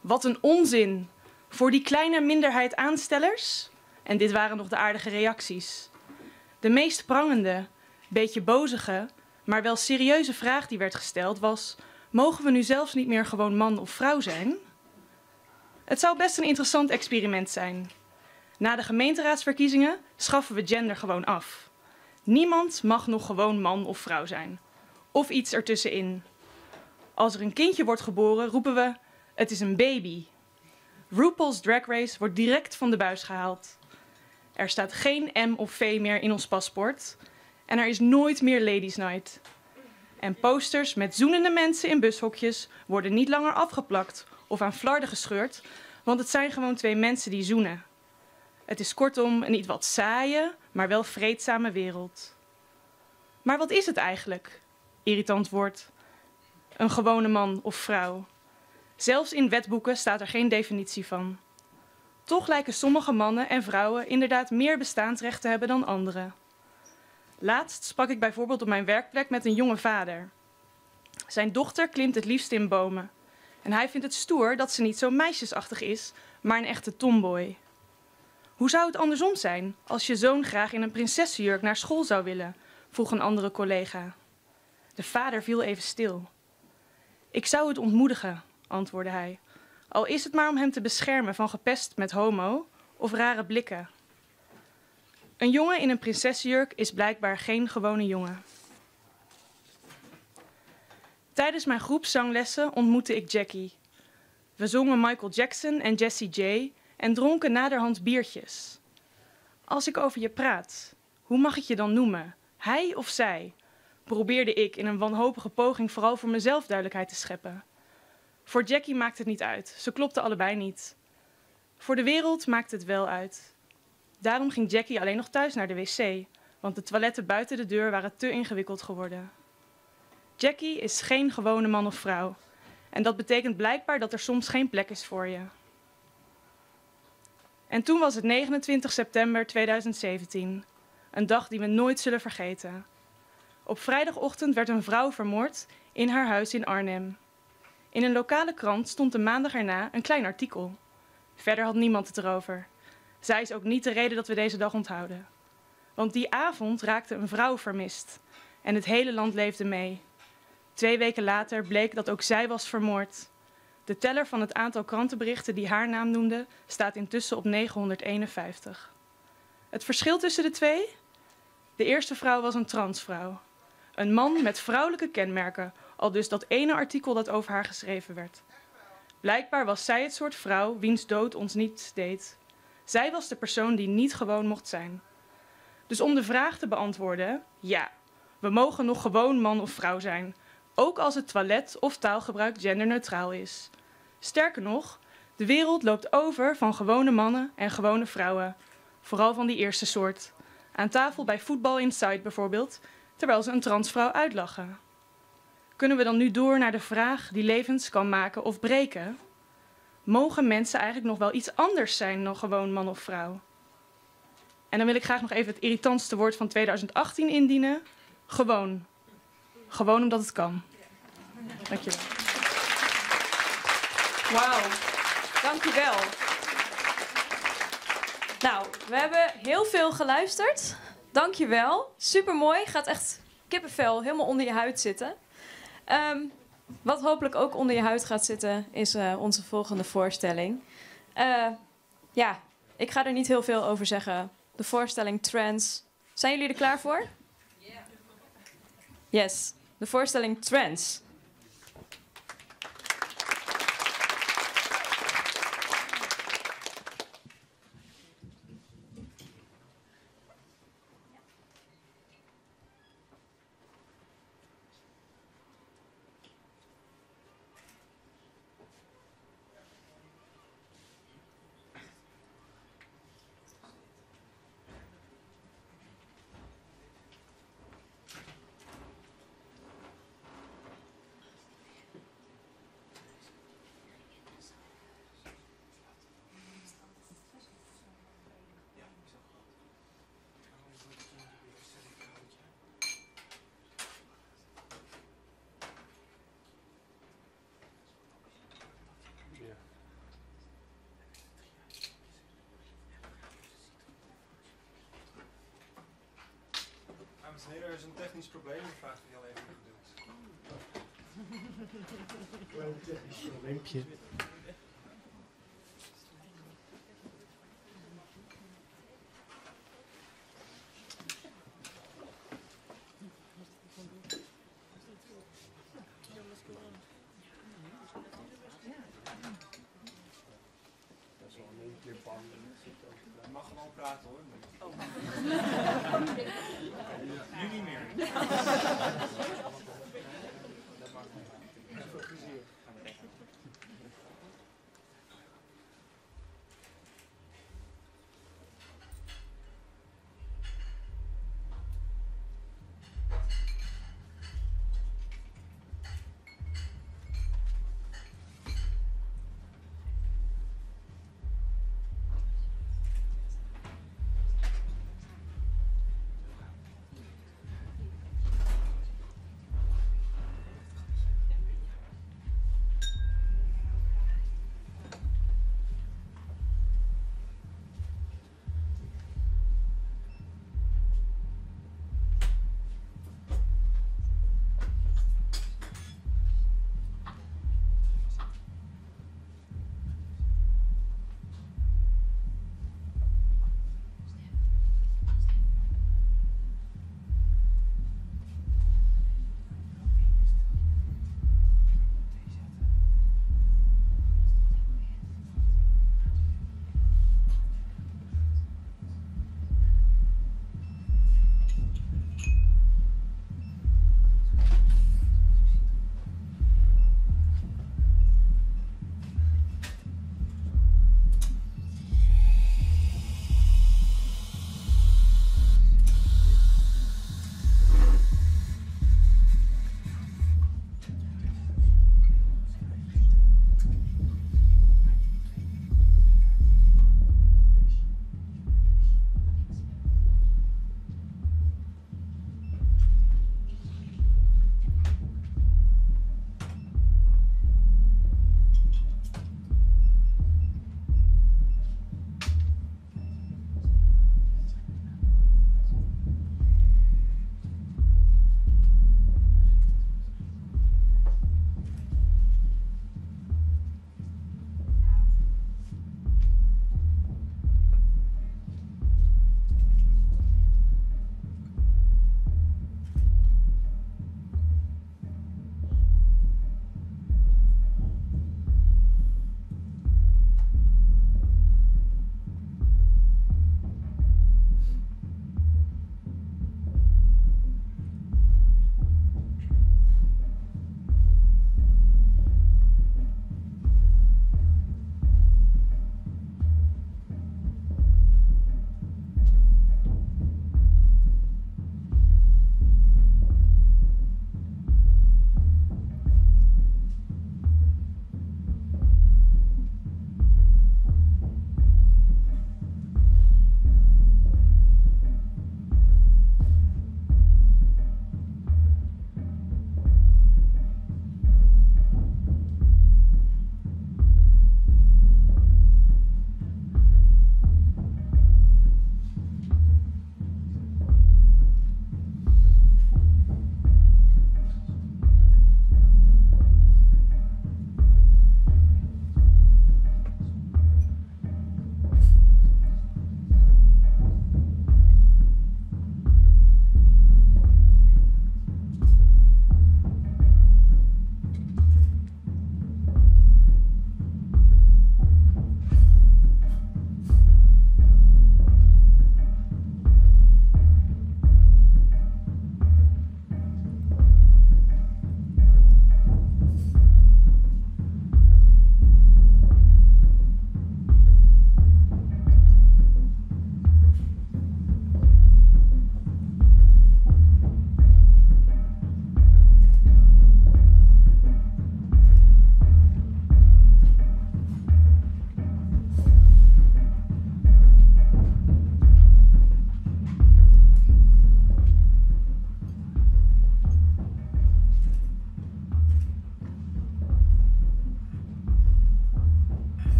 Wat een onzin voor die kleine minderheid aanstellers. En dit waren nog de aardige reacties. De meest prangende, beetje bozige, maar wel serieuze vraag die werd gesteld was: mogen we nu zelfs niet meer gewoon man of vrouw zijn? Het zou best een interessant experiment zijn. Na de gemeenteraadsverkiezingen schaffen we gender gewoon af. Niemand mag nog gewoon man of vrouw zijn. Of iets ertussenin. Als er een kindje wordt geboren, roepen we: het is een baby. RuPaul's Drag Race wordt direct van de buis gehaald. Er staat geen M of V meer in ons paspoort. En er is nooit meer Ladies Night. En posters met zoenende mensen in bushokjes worden niet langer afgeplakt of aan flarden gescheurd, want het zijn gewoon twee mensen die zoenen. Het is kortom een ietwat saaie, maar wel vreedzame wereld. Maar wat is het eigenlijk? Irritant woord. Een gewone man of vrouw. Zelfs in wetboeken staat er geen definitie van. Toch lijken sommige mannen en vrouwen inderdaad meer bestaansrecht te hebben dan anderen. Laatst sprak ik bijvoorbeeld op mijn werkplek met een jonge vader. Zijn dochter klimt het liefst in bomen. En hij vindt het stoer dat ze niet zo meisjesachtig is, maar een echte tomboy. Hoe zou het andersom zijn als je zoon graag in een prinsessenjurk naar school zou willen? Vroeg een andere collega. De vader viel even stil. Ik zou het ontmoedigen, antwoordde hij. Al is het maar om hem te beschermen van gepest met homo of rare blikken. Een jongen in een prinsessenjurk is blijkbaar geen gewone jongen. Tijdens mijn groepszanglessen ontmoette ik Jackie. We zongen Michael Jackson en Jessie J en dronken naderhand biertjes. Als ik over je praat, hoe mag ik je dan noemen? Hij of zij? Probeerde ik in een wanhopige poging vooral voor mezelf duidelijkheid te scheppen. Voor Jackie maakt het niet uit, ze klopte allebei niet. Voor de wereld maakt het wel uit. Daarom ging Jackie alleen nog thuis naar de wc, want de toiletten buiten de deur waren te ingewikkeld geworden. Jackie is geen gewone man of vrouw. En dat betekent blijkbaar dat er soms geen plek is voor je. En toen was het 29 september 2017. Een dag die we nooit zullen vergeten. Op vrijdagochtend werd een vrouw vermoord in haar huis in Arnhem. In een lokale krant stond de maandag erna een klein artikel. Verder had niemand het erover. Zij is ook niet de reden dat we deze dag onthouden. Want die avond raakte een vrouw vermist. En het hele land leefde mee. 2 weken later bleek dat ook zij was vermoord. De teller van het aantal krantenberichten die haar naam noemde, staat intussen op 951. Het verschil tussen de twee? De eerste vrouw was een transvrouw. Een man met vrouwelijke kenmerken, al dus dat ene artikel dat over haar geschreven werd. Blijkbaar was zij het soort vrouw wiens dood ons niets deed. Zij was de persoon die niet gewoon mocht zijn. Dus om de vraag te beantwoorden, ja, we mogen nog gewoon man of vrouw zijn. Ook als het toilet of taalgebruik genderneutraal is. Sterker nog, de wereld loopt over van gewone mannen en gewone vrouwen. Vooral van die eerste soort. Aan tafel bij Voetbal Inside bijvoorbeeld, terwijl ze een transvrouw uitlachen. Kunnen we dan nu door naar de vraag die levens kan maken of breken? Mogen mensen eigenlijk nog wel iets anders zijn dan gewoon man of vrouw? En dan wil ik graag nog even het irritantste woord van 2018 indienen. Gewoon. Gewoon omdat het kan. Dankjewel. Wauw, dankjewel. Nou, we hebben heel veel geluisterd. Dankjewel. Supermooi. Gaat echt kippenvel helemaal onder je huid zitten. Wat hopelijk ook onder je huid gaat zitten, is onze volgende voorstelling. Ja, ik ga er niet heel veel over zeggen. De voorstelling Trans. Zijn jullie er klaar voor? Yes, de voorstelling Trans. Dames en heren, er is een technisch probleem. Ik vraag jullie al even geduld. Klein technisch probleempje. Dat is wel in één keer bang. Je mag gewoon praten hoor. Oh. Nu niet meer. Dat maakt niet uit. Veel plezier.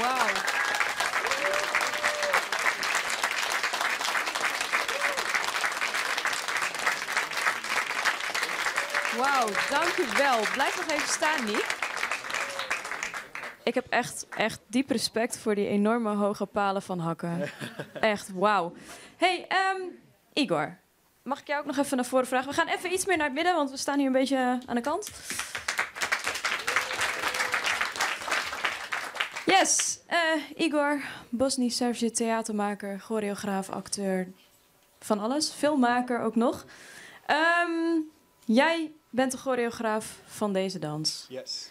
Wauw. Wauw, dank u wel. Blijf nog even staan, Niek. Ik heb echt, echt diep respect voor die enorme hoge palen van hakken. Echt, wauw. Hey, Igor, mag ik jou ook nog even naar voren vragen? We gaan even iets meer naar het midden, want we staan hier een beetje aan de kant. Yes, Igor, Bosnisch-Servische theatermaker, choreograaf, acteur, van alles. Filmmaker ook nog. Jij bent de choreograaf van deze dans. Yes.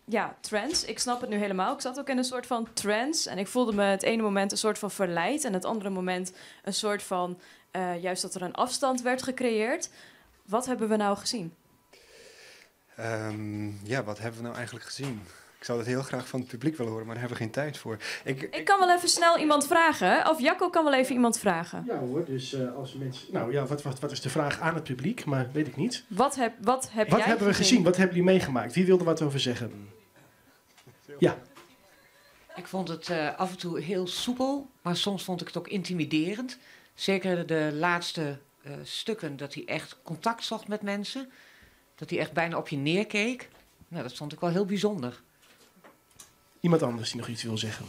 Ja, trance. Ik snap het nu helemaal. Ik zat ook in een soort van trance. En ik voelde me het ene moment een soort van verleid. En het andere moment een soort van... juist dat er een afstand werd gecreëerd. Wat hebben we nou gezien? Ja, wat hebben we nou eigenlijk gezien? Ik zou dat heel graag van het publiek willen horen, maar daar hebben we geen tijd voor. Ik kan wel even snel iemand vragen. Of Jacco kan wel even iemand vragen. Ja hoor, dus als mensen... Nou ja, wat is de vraag aan het publiek? Maar weet ik niet. Wat heb Wat jij hebben we gezien? Wat hebben jullie meegemaakt? Wie wilde wat over zeggen? Ja. Ik vond het af en toe heel soepel, maar soms vond ik het ook intimiderend. Zeker de laatste stukken, dat hij echt contact zocht met mensen. Dat hij echt bijna op je neerkeek. Nou, dat vond ik wel heel bijzonder. Iemand anders die nog iets wil zeggen?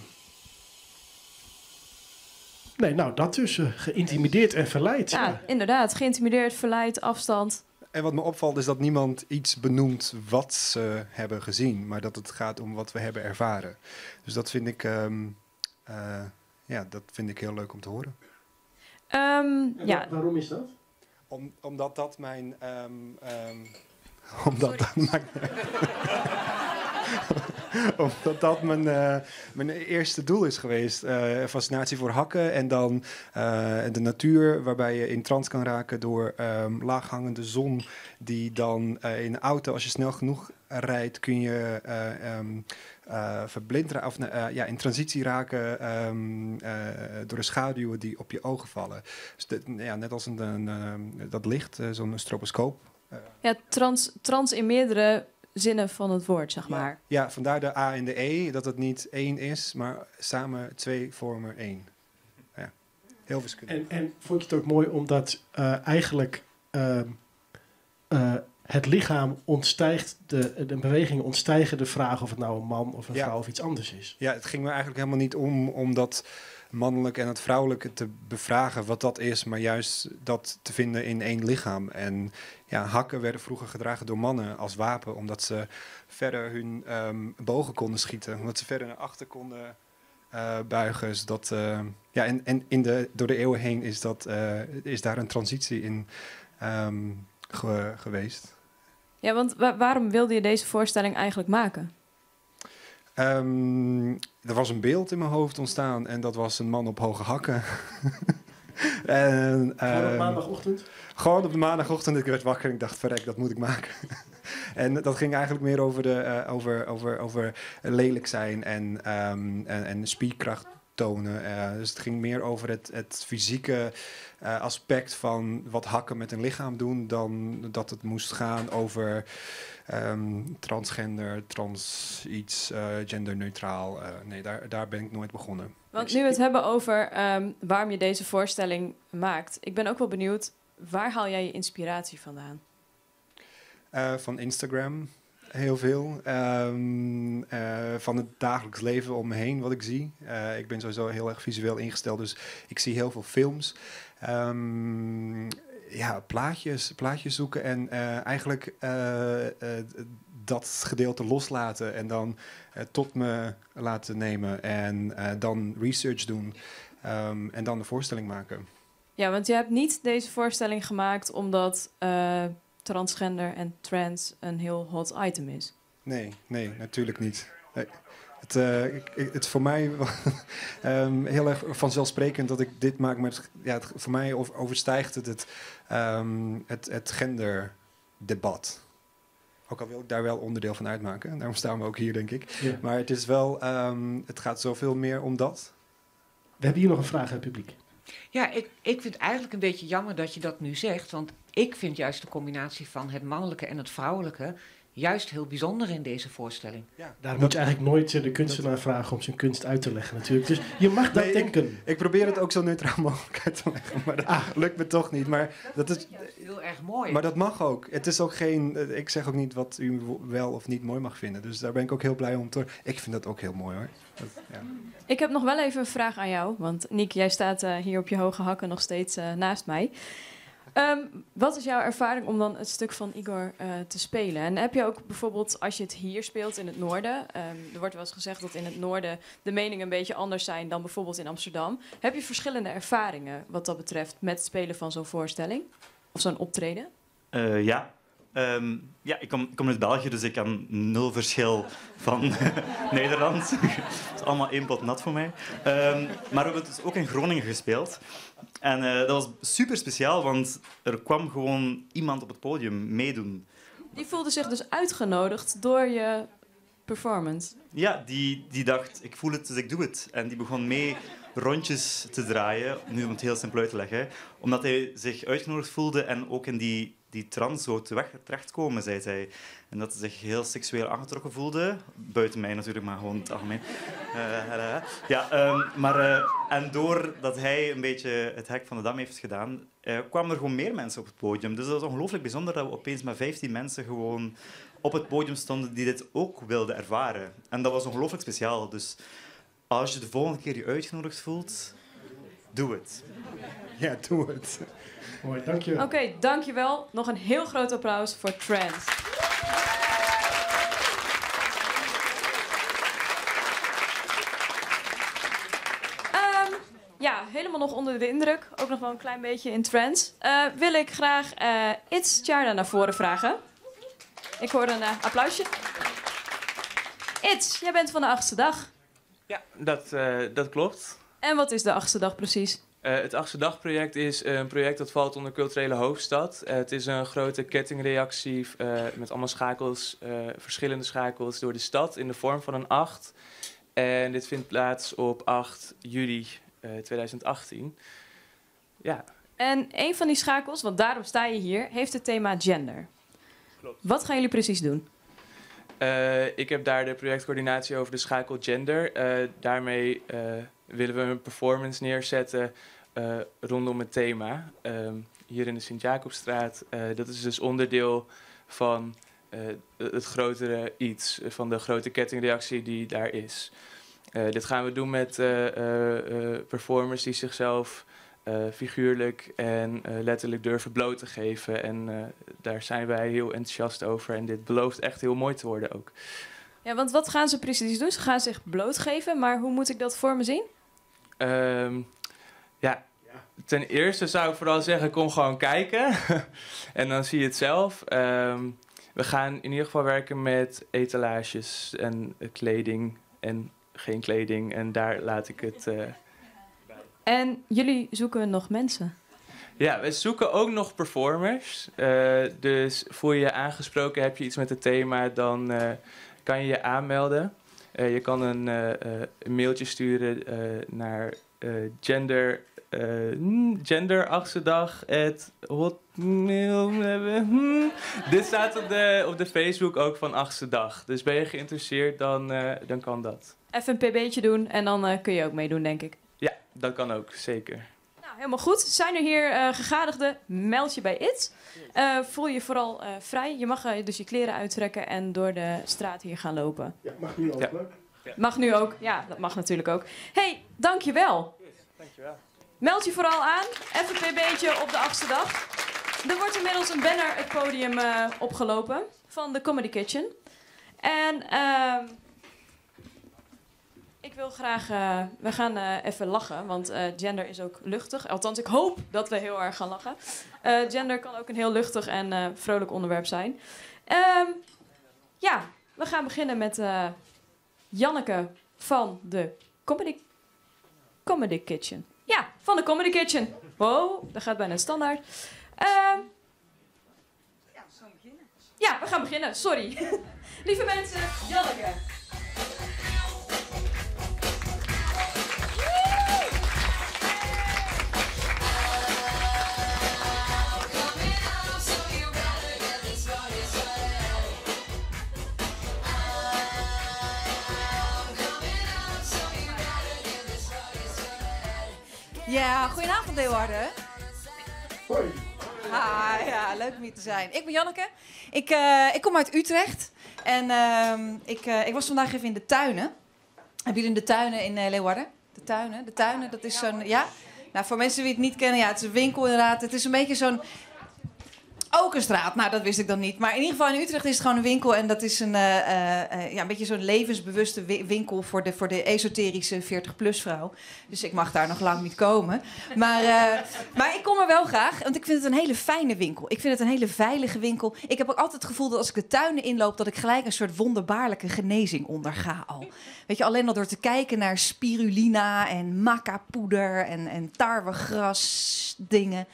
Nee, nou dat dus. Geïntimideerd en verleid. Ja, ja, inderdaad. Geïntimideerd, verleid, afstand. En wat me opvalt is dat niemand iets benoemt wat ze hebben gezien. Maar dat het gaat om wat we hebben ervaren. Dus dat vind ik, dat vind ik heel leuk om te horen. Ja. Waarom is dat? Omdat dat mijn... omdat dat mijn... Omdat dat mijn eerste doel is geweest. Fascinatie voor hakken en dan de natuur waarbij je in trance kan raken door laaghangende zon. Die dan in de auto, als je snel genoeg rijdt, kun je verblind of in transitie raken door de schaduwen die op je ogen vallen. Dus net als dat licht, zo'n stroboscoop. Ja, trans in meerdere zinnen van het woord, zeg maar. Ja, vandaar de A en de E, dat het niet één is, maar samen twee vormen één. Ja, heel wiskundig. En vond je het ook mooi omdat eigenlijk het lichaam ontstijgt, de bewegingen ontstijgen de vraag of het nou een man of een vrouw of iets anders is? Ja, het ging me eigenlijk helemaal niet om dat mannelijk en het vrouwelijke te bevragen wat dat is, maar juist dat te vinden in één lichaam. En ja, hakken werden vroeger gedragen door mannen als wapen, omdat ze verder hun bogen konden schieten, omdat ze verder naar achter konden buigen. Dus dat, en door de eeuwen heen is daar een transitie in geweest. Ja, want waarom wilde je deze voorstelling eigenlijk maken? Er was een beeld in mijn hoofd ontstaan en dat was een man op hoge hakken. En, gewoon op maandagochtend? Gewoon op de maandagochtend. Ik werd wakker en ik dacht, verrek, dat moet ik maken. En dat ging eigenlijk meer over, over lelijk zijn en spierkracht tonen. Dus het ging meer over het fysieke aspect van wat hakken met een lichaam doen, dan dat het moest gaan over transgender, trans iets, genderneutraal. Nee, daar ben ik nooit begonnen. Want nu we het hebben over waarom je deze voorstelling maakt. Ik ben ook wel benieuwd, waar haal jij je inspiratie vandaan? Van Instagram. Heel veel. Van het dagelijks leven om me heen, wat ik zie. Ik ben sowieso heel erg visueel ingesteld, dus ik zie heel veel films. Plaatjes zoeken en eigenlijk dat gedeelte loslaten en dan tot me laten nemen en dan research doen en dan de voorstelling maken. Ja, want je hebt niet deze voorstelling gemaakt omdat transgender en trans een heel hot item is. Nee, natuurlijk niet. Nee. Het is voor mij heel erg vanzelfsprekend dat ik dit maak, maar voor mij overstijgt het genderdebat. Ook al wil ik daar wel onderdeel van uitmaken. Daarom staan we ook hier, denk ik. Ja. Maar het is wel, het gaat zoveel meer om dat. We hebben hier nog een vraag uit het publiek. Ja, ik vind het eigenlijk een beetje jammer dat je dat nu zegt. Want ik vind juist de combinatie van het mannelijke en het vrouwelijke juist heel bijzonder in deze voorstelling. Ja, Daar moet je eigenlijk nooit de kunstenaar vragen om zijn kunst uit te leggen natuurlijk. Dus je mag dat Nee, denken. Ik probeer het ook zo neutraal mogelijk uit te leggen, maar dat lukt me toch niet. Maar dat is, Heel erg mooi. Maar dat mag ook. Het is ook geen, ik zeg ook niet wat u wel of niet mooi mag vinden. Dus daar ben ik ook heel blij om te. Ik vind dat ook heel mooi hoor. Dat, ja. Ik heb nog wel even een vraag aan jou. Want Niek, jij staat hier op je hoge hakken nog steeds naast mij. Wat is jouw ervaring om dan het stuk van Igor te spelen? En heb je ook bijvoorbeeld, als je het hier speelt in het noorden... er wordt wel eens gezegd dat in het noorden de meningen een beetje anders zijn dan bijvoorbeeld in Amsterdam. Heb je verschillende ervaringen wat dat betreft met het spelen van zo'n voorstelling? Of zo'n optreden? Ja. Ja, ik kom uit België, dus ik kan nul verschil van Nederland. Het is allemaal één pot nat voor mij. Maar we hebben het dus ook in Groningen gespeeld. En dat was super speciaal, want er kwam gewoon iemand op het podium meedoen. Die voelde zich dus uitgenodigd door je performance. Ja, die dacht, ik voel het, dus ik doe het. En die begon mee rondjes te draaien, nu om het heel simpel uit te leggen, omdat hij zich uitgenodigd voelde en ook in die trance zou terechtkomen, zei zij. En dat ze zich heel seksueel aangetrokken voelde. Buiten mij natuurlijk, maar gewoon in het algemeen. En doordat hij een beetje het hek van de dam heeft gedaan, kwamen er gewoon meer mensen op het podium. Dus dat was ongelooflijk bijzonder dat we opeens met 15 mensen gewoon op het podium stonden die dit ook wilden ervaren. En dat was ongelooflijk speciaal. Dus als je de volgende keer je uitgenodigd voelt, doe het. Ja, doe het. Mooi, dankjewel. Oké, dankjewel. Nog een heel groot applaus voor Trans. Ja, helemaal nog onder de indruk. Ook nog wel een klein beetje in trance. Wil ik graag It's Tjarda naar voren vragen. Ik hoor een applausje. It's, jij bent van de achtste dag. Ja, dat klopt. En wat is de achtste dag precies? Het Achtste Dagproject is een project dat valt onder culturele hoofdstad. Het is een grote kettingreactie met allemaal schakels, verschillende schakels door de stad in de vorm van een 8. En dit vindt plaats op 8 juli 2018. Ja. En een van die schakels, want daarom sta je hier, heeft het thema gender. Klopt. Wat gaan jullie precies doen? Ik heb daar de projectcoördinatie over de schakel gender. Daarmee willen we een performance neerzetten rondom het thema. Hier in de Sint-Jacobsstraat. Dat is dus onderdeel van het grotere iets, van de grote kettingreactie die daar is. Dit gaan we doen met performers die zichzelf figuurlijk en letterlijk durven bloot te geven. En daar zijn wij heel enthousiast over. En dit belooft echt heel mooi te worden ook. Ja, want wat gaan ze precies doen? Ze gaan zich blootgeven, maar hoe moet ik dat voor me zien? Ja, ten eerste zou ik vooral zeggen, kom gewoon kijken. En dan zie je het zelf. We gaan in ieder geval werken met etalages en kleding en geen kleding. En daar laat ik het bij. En jullie zoeken nog mensen? Ja, we zoeken ook nog performers. Dus voel je je aangesproken, heb je iets met het thema, dan kan je je aanmelden. Je kan een mailtje sturen naar gender@hotmail. Dit staat op de Facebook ook van Achtste Dag. Dus ben je geïnteresseerd, dan kan dat. Even een pb'tje doen en dan kun je ook meedoen, denk ik. Ja, dat kan ook, zeker. Nou, helemaal goed. Zijn er hier gegadigden? Meld je bij IT. Voel je vooral vrij. Je mag dus je kleren uittrekken en door de straat hier gaan lopen. Ja, mag nu ook. Ja. Ja. Mag nu ook. Ja, dat mag natuurlijk ook. Hey, dankjewel. Yes, dankjewel. Meld je vooral aan. Even een pb'tje op de achtste dag. Er wordt inmiddels een banner het podium opgelopen van de Comedy Kitchen. En ik wil graag... we gaan even lachen, want gender is ook luchtig. Althans, ik hoop dat we heel erg gaan lachen. Gender kan ook een heel luchtig en vrolijk onderwerp zijn. Ja, we gaan beginnen met Janneke van de Comedy Kitchen. Ja, van de Comedy Kitchen. Wow, dat gaat bijna standaard. Ja, we gaan beginnen. Ja, we gaan beginnen. Sorry. Lieve mensen, Janneke. Ja, goedenavond Leeuwarden. Hoi. Hi, ja, leuk om hier te zijn. Ik ben Janneke. Ik, ik kom uit Utrecht. En ik was vandaag even in de tuinen. Hebben jullie de tuinen in Leeuwarden? De tuinen? De tuinen, dat is zo'n... Ja? Nou, voor mensen die het niet kennen, ja, het is een winkel inderdaad. Het is een beetje zo'n... Ook een straat, nou dat wist ik dan niet. Maar in ieder geval in Utrecht is het gewoon een winkel. En dat is een, ja, een beetje zo'n levensbewuste winkel voor de esoterische 40-plus vrouw. Dus ik mag daar nog lang niet komen. Maar ik kom er wel graag, want ik vind het een hele fijne winkel. Ik vind het een hele veilige winkel. Ik heb ook altijd het gevoel dat als ik de tuinen inloop, dat ik gelijk een soort wonderbaarlijke genezing onderga al. Weet je, alleen al door te kijken naar spirulina en macapoeder en tarwegras dingen.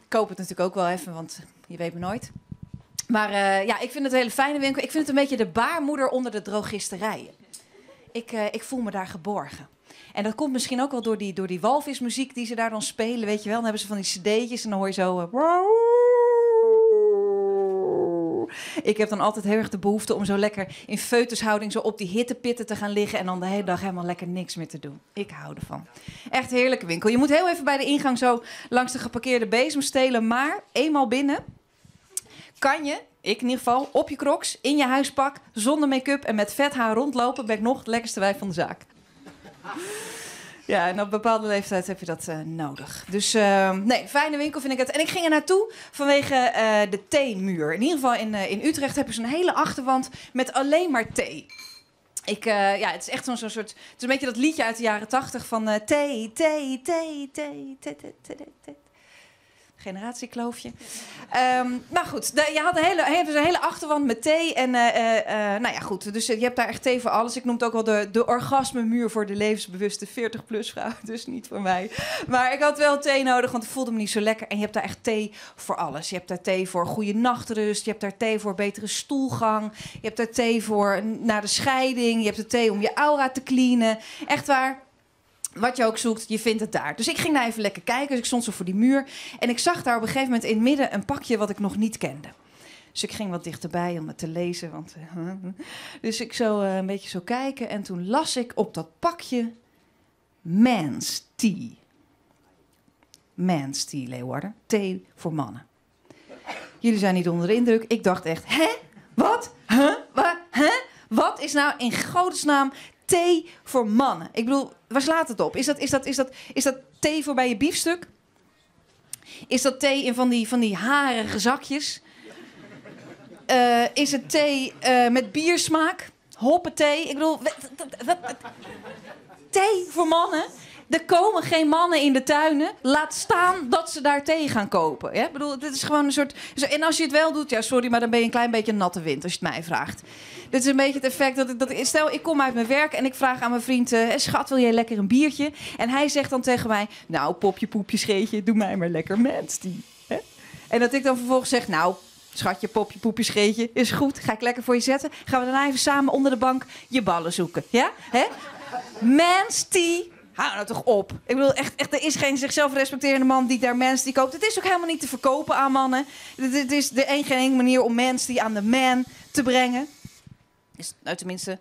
Ik koop het natuurlijk ook wel even, want je weet me nooit. Maar ja, ik vind het een hele fijne winkel. Ik vind het een beetje de baarmoeder onder de drogisterijen. Ik voel me daar geborgen. En dat komt misschien ook wel door die walvismuziek die ze daar dan spelen, weet je wel. Dan hebben ze van die cd'tjes en dan hoor je zo... Ik heb dan altijd heel erg de behoefte om zo lekker in foetushouding zo op die hittepitten te gaan liggen en dan de hele dag helemaal lekker niks meer te doen. Ik hou ervan. Echt een heerlijke winkel. Je moet heel even bij de ingang zo langs de geparkeerde bezem stelen, maar eenmaal binnen kan je, ik in ieder geval, op je crocs, in je huispak, zonder make-up en met vet haar rondlopen, ben ik nog het lekkerste wijf van de zaak. Ja, en op bepaalde leeftijd heb je dat nodig. Dus nee, fijne winkel vind ik het. En ik ging er naartoe vanwege de theemuur. In ieder geval in Utrecht heb je zo'n hele achterwand met alleen maar thee. Ja, het is echt zo'n soort... Het is een beetje dat liedje uit de jaren 80 van thee, thee, thee, thee, thee, thee, thee, thee. Generatiekloofje. Maar goed, je had een hele achterwand met thee. En nou ja, goed. Dus je hebt daar echt thee voor alles. Ik noem het ook wel de orgasmemuur voor de levensbewuste 40-plus vrouw. Dus niet voor mij. Maar ik had wel thee nodig, want ik voelde me niet zo lekker. En je hebt daar echt thee voor alles. Je hebt daar thee voor goede nachtrust. Je hebt daar thee voor betere stoelgang. Je hebt daar thee voor na de scheiding. Je hebt de thee om je aura te cleanen. Echt waar. Wat je ook zoekt, je vindt het daar. Dus ik ging daar even lekker kijken. Dus ik stond zo voor die muur. En ik zag daar op een gegeven moment in het midden een pakje wat ik nog niet kende. Dus ik ging wat dichterbij om het te lezen. Want, dus ik zo een beetje zo kijken. En toen las ik op dat pakje Man's Tea. Man's Tea, Leeuwarden. Thee voor mannen. Jullie zijn niet onder de indruk. Ik dacht echt, hè? Wat? Huh? Wat? Hè? Wat is nou in godesnaam thee voor mannen? Ik bedoel, waar slaat het op? Is dat thee voor bij je biefstuk? Is dat thee in van die harige zakjes? Is het thee met biersmaak? Hoppenthee? Ik bedoel, wat, thee voor mannen? Er komen geen mannen in de tuinen. Laat staan dat ze daar thee gaan kopen. Ja? Ik bedoel, dit is gewoon een soort... En als je het wel doet, ja, sorry, maar dan ben je een klein beetje een natte wind als je het mij vraagt. Dit is een beetje het effect dat stel, ik kom uit mijn werk en ik vraag aan mijn vriend... schat, wil jij lekker een biertje? En hij zegt dan tegen mij... Nou, popje, poepje, scheetje, doe mij maar lekker mens die. Hè? En dat ik dan vervolgens zeg... Nou, schatje, popje, poepje, scheetje, is goed. Ga ik lekker voor je zetten. Gaan we daarna even samen onder de bank je ballen zoeken. Ja? Hè? Mens tea. Hou nou toch op. Ik bedoel, echt, er is geen zichzelf respecterende man die daar mens die koopt. Het is ook helemaal niet te verkopen aan mannen. Het is de geen enkele manier om mens die aan de man te brengen. Is, nou, tenminste,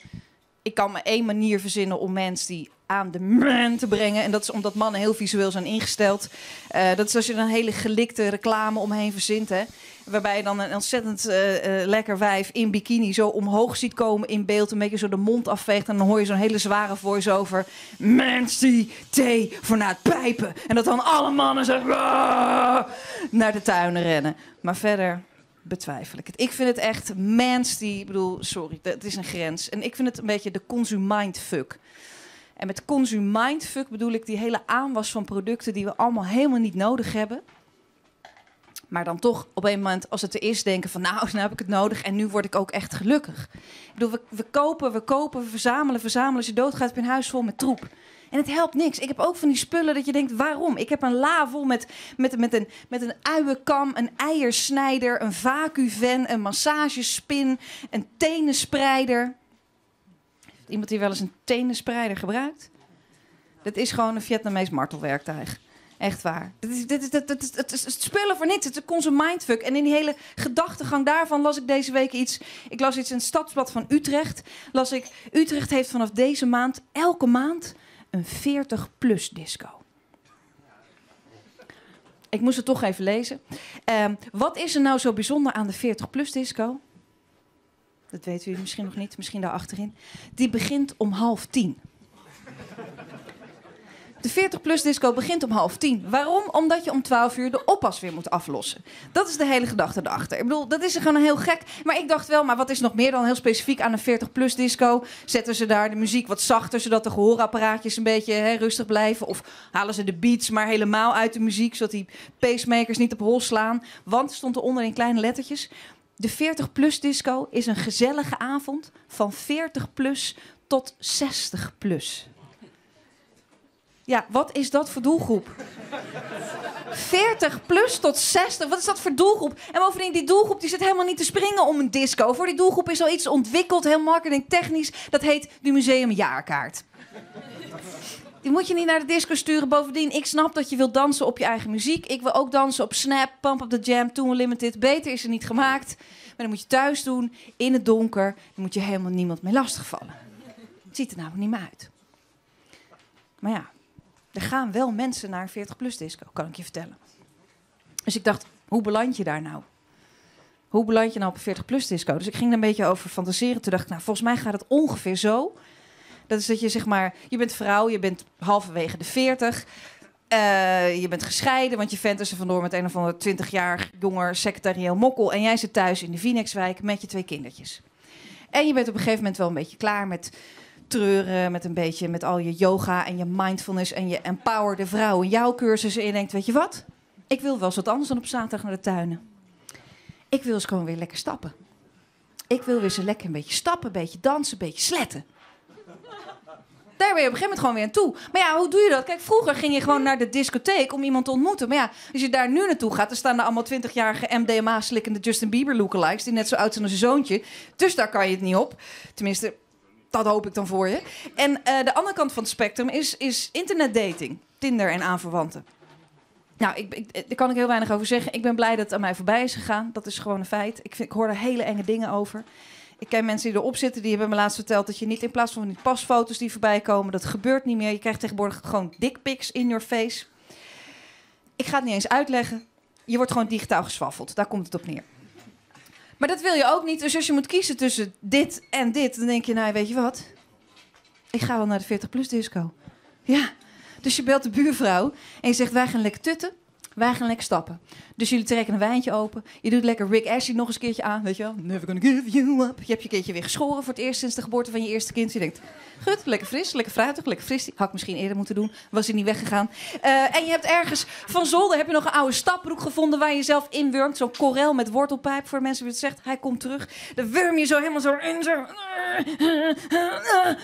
ik kan maar één manier verzinnen om mens die aan de man te brengen. En dat is omdat mannen heel visueel zijn ingesteld. Dat is als je er een hele gelikte reclame omheen verzint. Hè, waarbij je dan een ontzettend lekker wijf in bikini zo omhoog ziet komen in beeld. Een beetje zo de mond afveegt. En dan hoor je zo'n hele zware voice-over. Mens die thee voor na het pijpen. En dat dan alle mannen zo naar de tuinen rennen. Maar verder betwijfel ik het. Ik vind het echt mens die... Ik bedoel, sorry, het is een grens. En ik vind het een beetje de consumindfuck. En met consumindfuck bedoel ik die hele aanwas van producten die we allemaal helemaal niet nodig hebben. Maar dan toch op een moment, als het er is, denken van nou, nou heb ik het nodig en nu word ik ook echt gelukkig. Ik bedoel, we kopen, we verzamelen, verzamelen. Als je doodgaat, heb je een huis vol met troep. En het helpt niks. Ik heb ook van die spullen dat je denkt, waarom? Ik heb een la vol met een uienkam, een eiersnijder, een vacuven, een massagespin, een tenenspreider. Iemand die wel eens een tenenspreider gebruikt? Dat is gewoon een Vietnamees martelwerktuig. Echt waar. Het is spullen voor niks. Het is een consumindfuck. En in die hele gedachtegang daarvan las ik deze week iets. Ik las iets in het Stadsblad van Utrecht. Las ik, Utrecht heeft vanaf deze maand, elke maand, een 40-plus disco. Ik moest het toch even lezen. Wat is er nou zo bijzonder aan de 40-plus disco? Dat weten jullie misschien nog niet, misschien daar achterin. Die begint om 9:30. De 40-plus disco begint om 9:30. Waarom? Omdat je om 12 uur de oppas weer moet aflossen. Dat is de hele gedachte erachter. Ik bedoel, dat is gewoon heel gek. Maar ik dacht wel, maar wat is nog meer dan heel specifiek aan een 40-plus disco? Zetten ze daar de muziek wat zachter, zodat de gehoorapparaatjes een beetje, hè, rustig blijven? Of halen ze de beats maar helemaal uit de muziek, zodat die pacemakers niet op hol slaan? Want, stond eronder in kleine lettertjes, de 40-plus disco is een gezellige avond van 40 plus tot 60 plus. Ja, wat is dat voor doelgroep? 40 plus tot 60, wat is dat voor doelgroep? En bovendien, die doelgroep die zit helemaal niet te springen om een disco. Voor die doelgroep is al iets ontwikkeld, heel marketingtechnisch. Dat heet de museumjaarkaart. Die moet je niet naar de disco sturen. Bovendien, ik snap dat je wilt dansen op je eigen muziek. Ik wil ook dansen op Snap, Pump Up The Jam, 2 Unlimited. Beter is er niet gemaakt. Maar dat moet je thuis doen, in het donker. Dan moet je helemaal niemand mee lastigvallen. Het ziet er namelijk niet meer uit. Maar ja, er gaan wel mensen naar een 40-plus disco, kan ik je vertellen. Dus ik dacht, hoe beland je daar nou? Hoe beland je nou op een 40-plus disco? Dus ik ging er een beetje over fantaseren. Toen dacht ik, nou, volgens mij gaat het ongeveer zo. Dat is dat je, zeg maar, je bent vrouw, je bent halverwege de 40. Je bent gescheiden, want je vent is er vandoor met een of ander 20 jaar jonger secretarieel mokkel. En jij zit thuis in de Vinex-wijk met je 2 kindertjes. En je bent op een gegeven moment wel een beetje klaar met treuren, met een beetje met al je yoga en je mindfulness en je empower de vrouw in jouw cursus. En je denkt, weet je wat? Ik wil wel eens wat anders dan op zaterdag naar de tuinen. Ik wil eens gewoon weer lekker stappen. Ik wil weer eens lekker een beetje stappen, een beetje dansen, een beetje sletten. Daar ben je op een gegeven moment gewoon weer aan toe. Maar ja, hoe doe je dat? Kijk, vroeger ging je gewoon naar de discotheek om iemand te ontmoeten. Maar ja, als je daar nu naartoe gaat, dan staan er allemaal 20-jarige MDMA-slikkende Justin Bieber lookalikes die net zo oud zijn als je zoontje. Dus daar kan je het niet op. Tenminste, dat hoop ik dan voor je. En de andere kant van het spectrum is internetdating. Tinder en aanverwanten. Nou, daar kan ik heel weinig over zeggen. Ik ben blij dat het aan mij voorbij is gegaan. Dat is gewoon een feit. Ik hoor er hele enge dingen over. Ik ken mensen die erop zitten, die hebben me laatst verteld dat je niet in plaats van die pasfoto's die voorbij komen, dat gebeurt niet meer. Je krijgt tegenwoordig gewoon dickpics in your face. Ik ga het niet eens uitleggen. Je wordt gewoon digitaal geswaffeld. Daar komt het op neer. Maar dat wil je ook niet. Dus als je moet kiezen tussen dit en dit, dan denk je, nou, weet je wat? Ik ga wel naar de 40-plus disco. Ja. Dus je belt de buurvrouw en je zegt, wij gaan lekker tutten. Wij gaan lekker stappen. Dus jullie trekken een wijntje open. Je doet lekker Rick Astley nog eens een keertje aan. Weet je wel? Never gonna give you up. Je hebt je keertje weer geschoren voor het eerst sinds de geboorte van je eerste kind. Je denkt, goed, lekker fris, lekker fruitig, lekker fris. Had ik misschien eerder moeten doen. Was hij niet weggegaan. En je hebt ergens van zolder heb je nog een oude stapbroek gevonden waar je jezelf inwurmt. Zo'n korel met wortelpijp voor de mensen die het zegt. Hij komt terug. Dan wurm je zo helemaal zo in. Zo.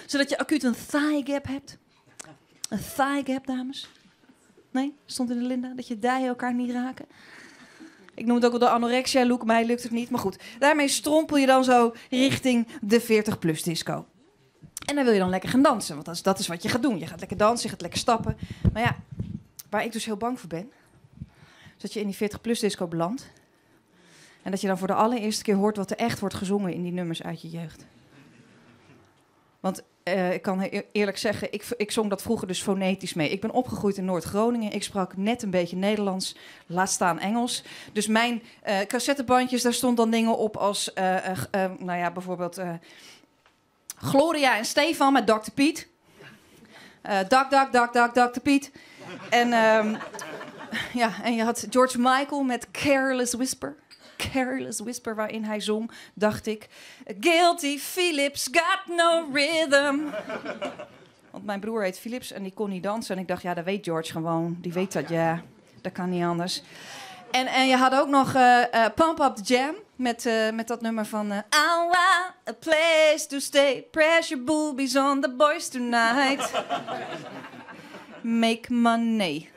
Zodat je acuut een thigh gap hebt. Een thigh gap, dames. Nee, stond in de Linda, dat je dijen elkaar niet raken. Ik noem het ook wel de anorexia look, mij lukt het niet. Maar goed, daarmee strompel je dan zo richting de 40-plus disco. En dan wil je dan lekker gaan dansen, want dat is wat je gaat doen. Je gaat lekker dansen, je gaat lekker stappen. Maar ja, waar ik dus heel bang voor ben, is dat je in die 40-plus disco belandt. En dat je dan voor de allereerste keer hoort wat er echt wordt gezongen in die nummers uit je jeugd. Want ik kan eerlijk zeggen, ik zong dat vroeger dus fonetisch mee. Ik ben opgegroeid in Noord-Groningen. Ik sprak net een beetje Nederlands, laat staan Engels. Dus mijn cassettebandjes, daar stond dan dingen op als, nou ja, bijvoorbeeld Gloria en Stefan met Dr. Piet. Dak, dak, dak, dak, Dr. Piet. En, ja, en je had George Michael met Careless Whisper. Careless Whisper, waarin hij zong, dacht ik. Guilty Philips got no rhythm. Want mijn broer heet Philips en die kon niet dansen. En ik dacht, ja, dat weet George gewoon. Die weet dat, ja. Dat kan niet anders. En je had ook nog Pump Up The Jam. Met dat nummer van I want a place to stay. Pressure boobies on the boys tonight. Make money.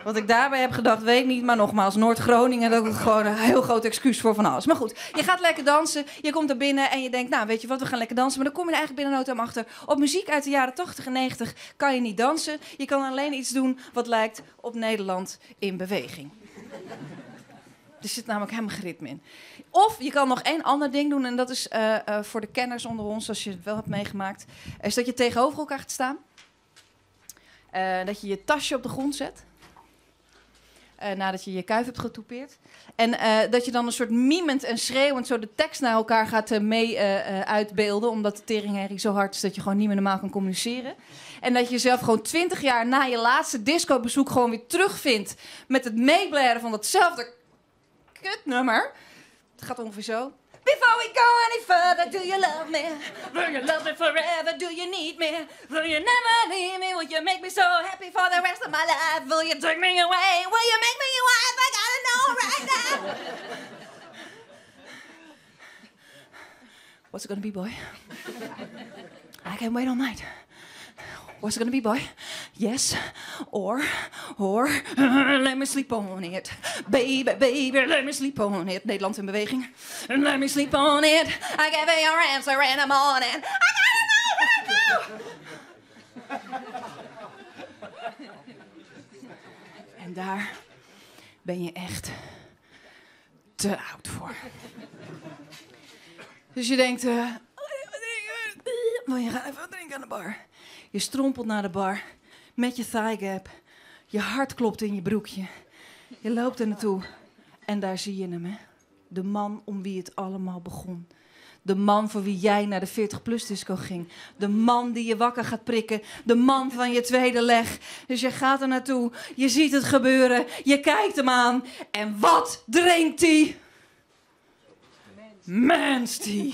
Wat ik daarbij heb gedacht, weet ik niet. Maar nogmaals, Noord-Groningen, dat is gewoon een heel groot excuus voor van alles. Maar goed, je gaat lekker dansen. Je komt er binnen en je denkt, nou, weet je wat, we gaan lekker dansen. Maar dan kom je er eigenlijk binnen no time achter. Op muziek uit de jaren 80 en 90 kan je niet dansen. Je kan alleen iets doen wat lijkt op Nederland in beweging. Er zit namelijk helemaal geen ritme in. Of je kan nog één ander ding doen. En dat is voor de kenners onder ons, als je het wel hebt meegemaakt. Is dat je tegenover elkaar gaat staan. Dat je je tasje op de grond zet. Nadat je je kuif hebt getoupeerd. En dat je dan een soort mimend en schreeuwend zo de tekst naar elkaar gaat mee uitbeelden. Omdat de teringherrie zo hard is dat je gewoon niet meer normaal kan communiceren. En dat je jezelf gewoon 20 jaar na je laatste discobezoek gewoon weer terugvindt. Met het meeblaren van datzelfde kutnummer. Het gaat ongeveer zo. Before we go any further, do you love me? Will you love me forever? Do you need me? Will you never leave me? Will you make me so happy for the rest of my life? Will you take me away? Will you make me your wife? I gotta know right now. What's it gonna be, boy? I can't wait all night. What's it gonna be, boy? Yes, or let me sleep on it. Baby, baby, let me sleep on it. Nederland in beweging. Let me sleep on it. I gave you your answer in the morning. I gotta know right now. En daar ben je echt te oud voor. Dus je denkt, wil je gaan even wat drinken aan de bar? Je strompelt naar de bar met je thigh gap. Je hart klopt in je broekje. Je loopt er naartoe en daar zie je hem, hè? De man om wie het allemaal begon. De man voor wie jij naar de 40-plus disco ging. De man die je wakker gaat prikken. De man van je tweede leg. Dus je gaat er naartoe. Je ziet het gebeuren. Je kijkt hem aan. En wat drinkt hij? Men's tea.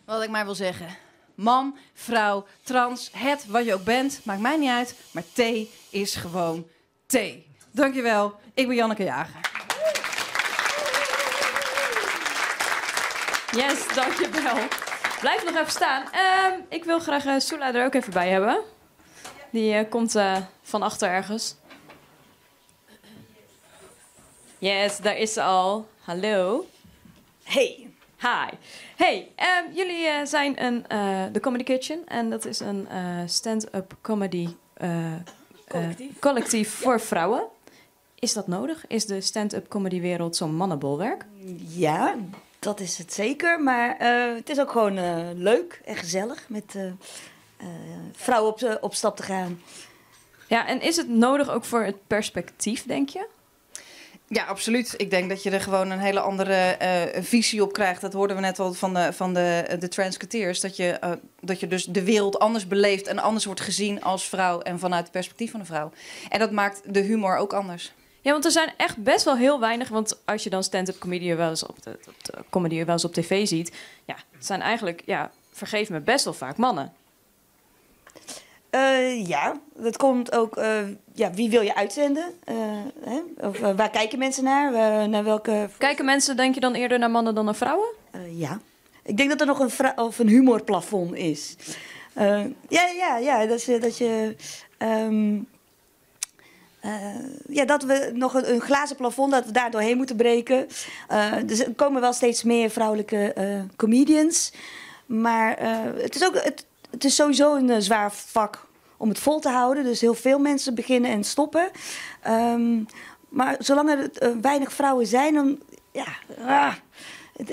Wat ik maar wil zeggen. Man, vrouw, trans, het wat je ook bent, maakt mij niet uit. Maar thee is gewoon thee. Dankjewel, ik ben Janneke Jager. Yes, dankjewel. Blijf nog even staan. Ik wil graag Sula er ook even bij hebben. Die komt van achter ergens. Yes, daar is ze al. Hallo. Hey. Hi. Hey, jullie zijn de Comedy Kitchen. En dat is een stand-up comedy Collectief. collectief voor vrouwen. Is dat nodig? Is de stand-up comedy wereld zo'n mannenbolwerk? Ja, dat is het zeker. Maar het is ook gewoon leuk en gezellig met vrouwen op stap te gaan. Ja, en is het nodig ook voor het perspectief, denk je? Ja, absoluut. Ik denk dat je er gewoon een hele andere visie op krijgt. Dat hoorden we net al van de Transketeers. Dat je dus de wereld anders beleeft en anders wordt gezien als vrouw en vanuit het perspectief van een vrouw. En dat maakt de humor ook anders. Ja, want er zijn echt best wel heel weinig. Want als je dan stand-up comedy wel eens op de comedy wel eens op tv ziet, ja, het zijn eigenlijk, ja, vergeef me, best wel vaak mannen. Ja, dat komt ook... Ja, wie wil je uitzenden? Hè? Of waar kijken mensen naar? Naar welke Kijken mensen, denk je dan eerder naar mannen dan naar vrouwen? Ja. Ik denk dat er nog een humorplafond is. Ja, ja, ja. Dat is, dat je, ja, dat we nog een glazen plafond, dat we daar doorheen moeten breken. Dus er komen wel steeds meer vrouwelijke comedians. Maar het is ook... Het is sowieso een zwaar vak om het vol te houden. Dus heel veel mensen beginnen en stoppen. Maar zolang er weinig vrouwen zijn, dan... Ja,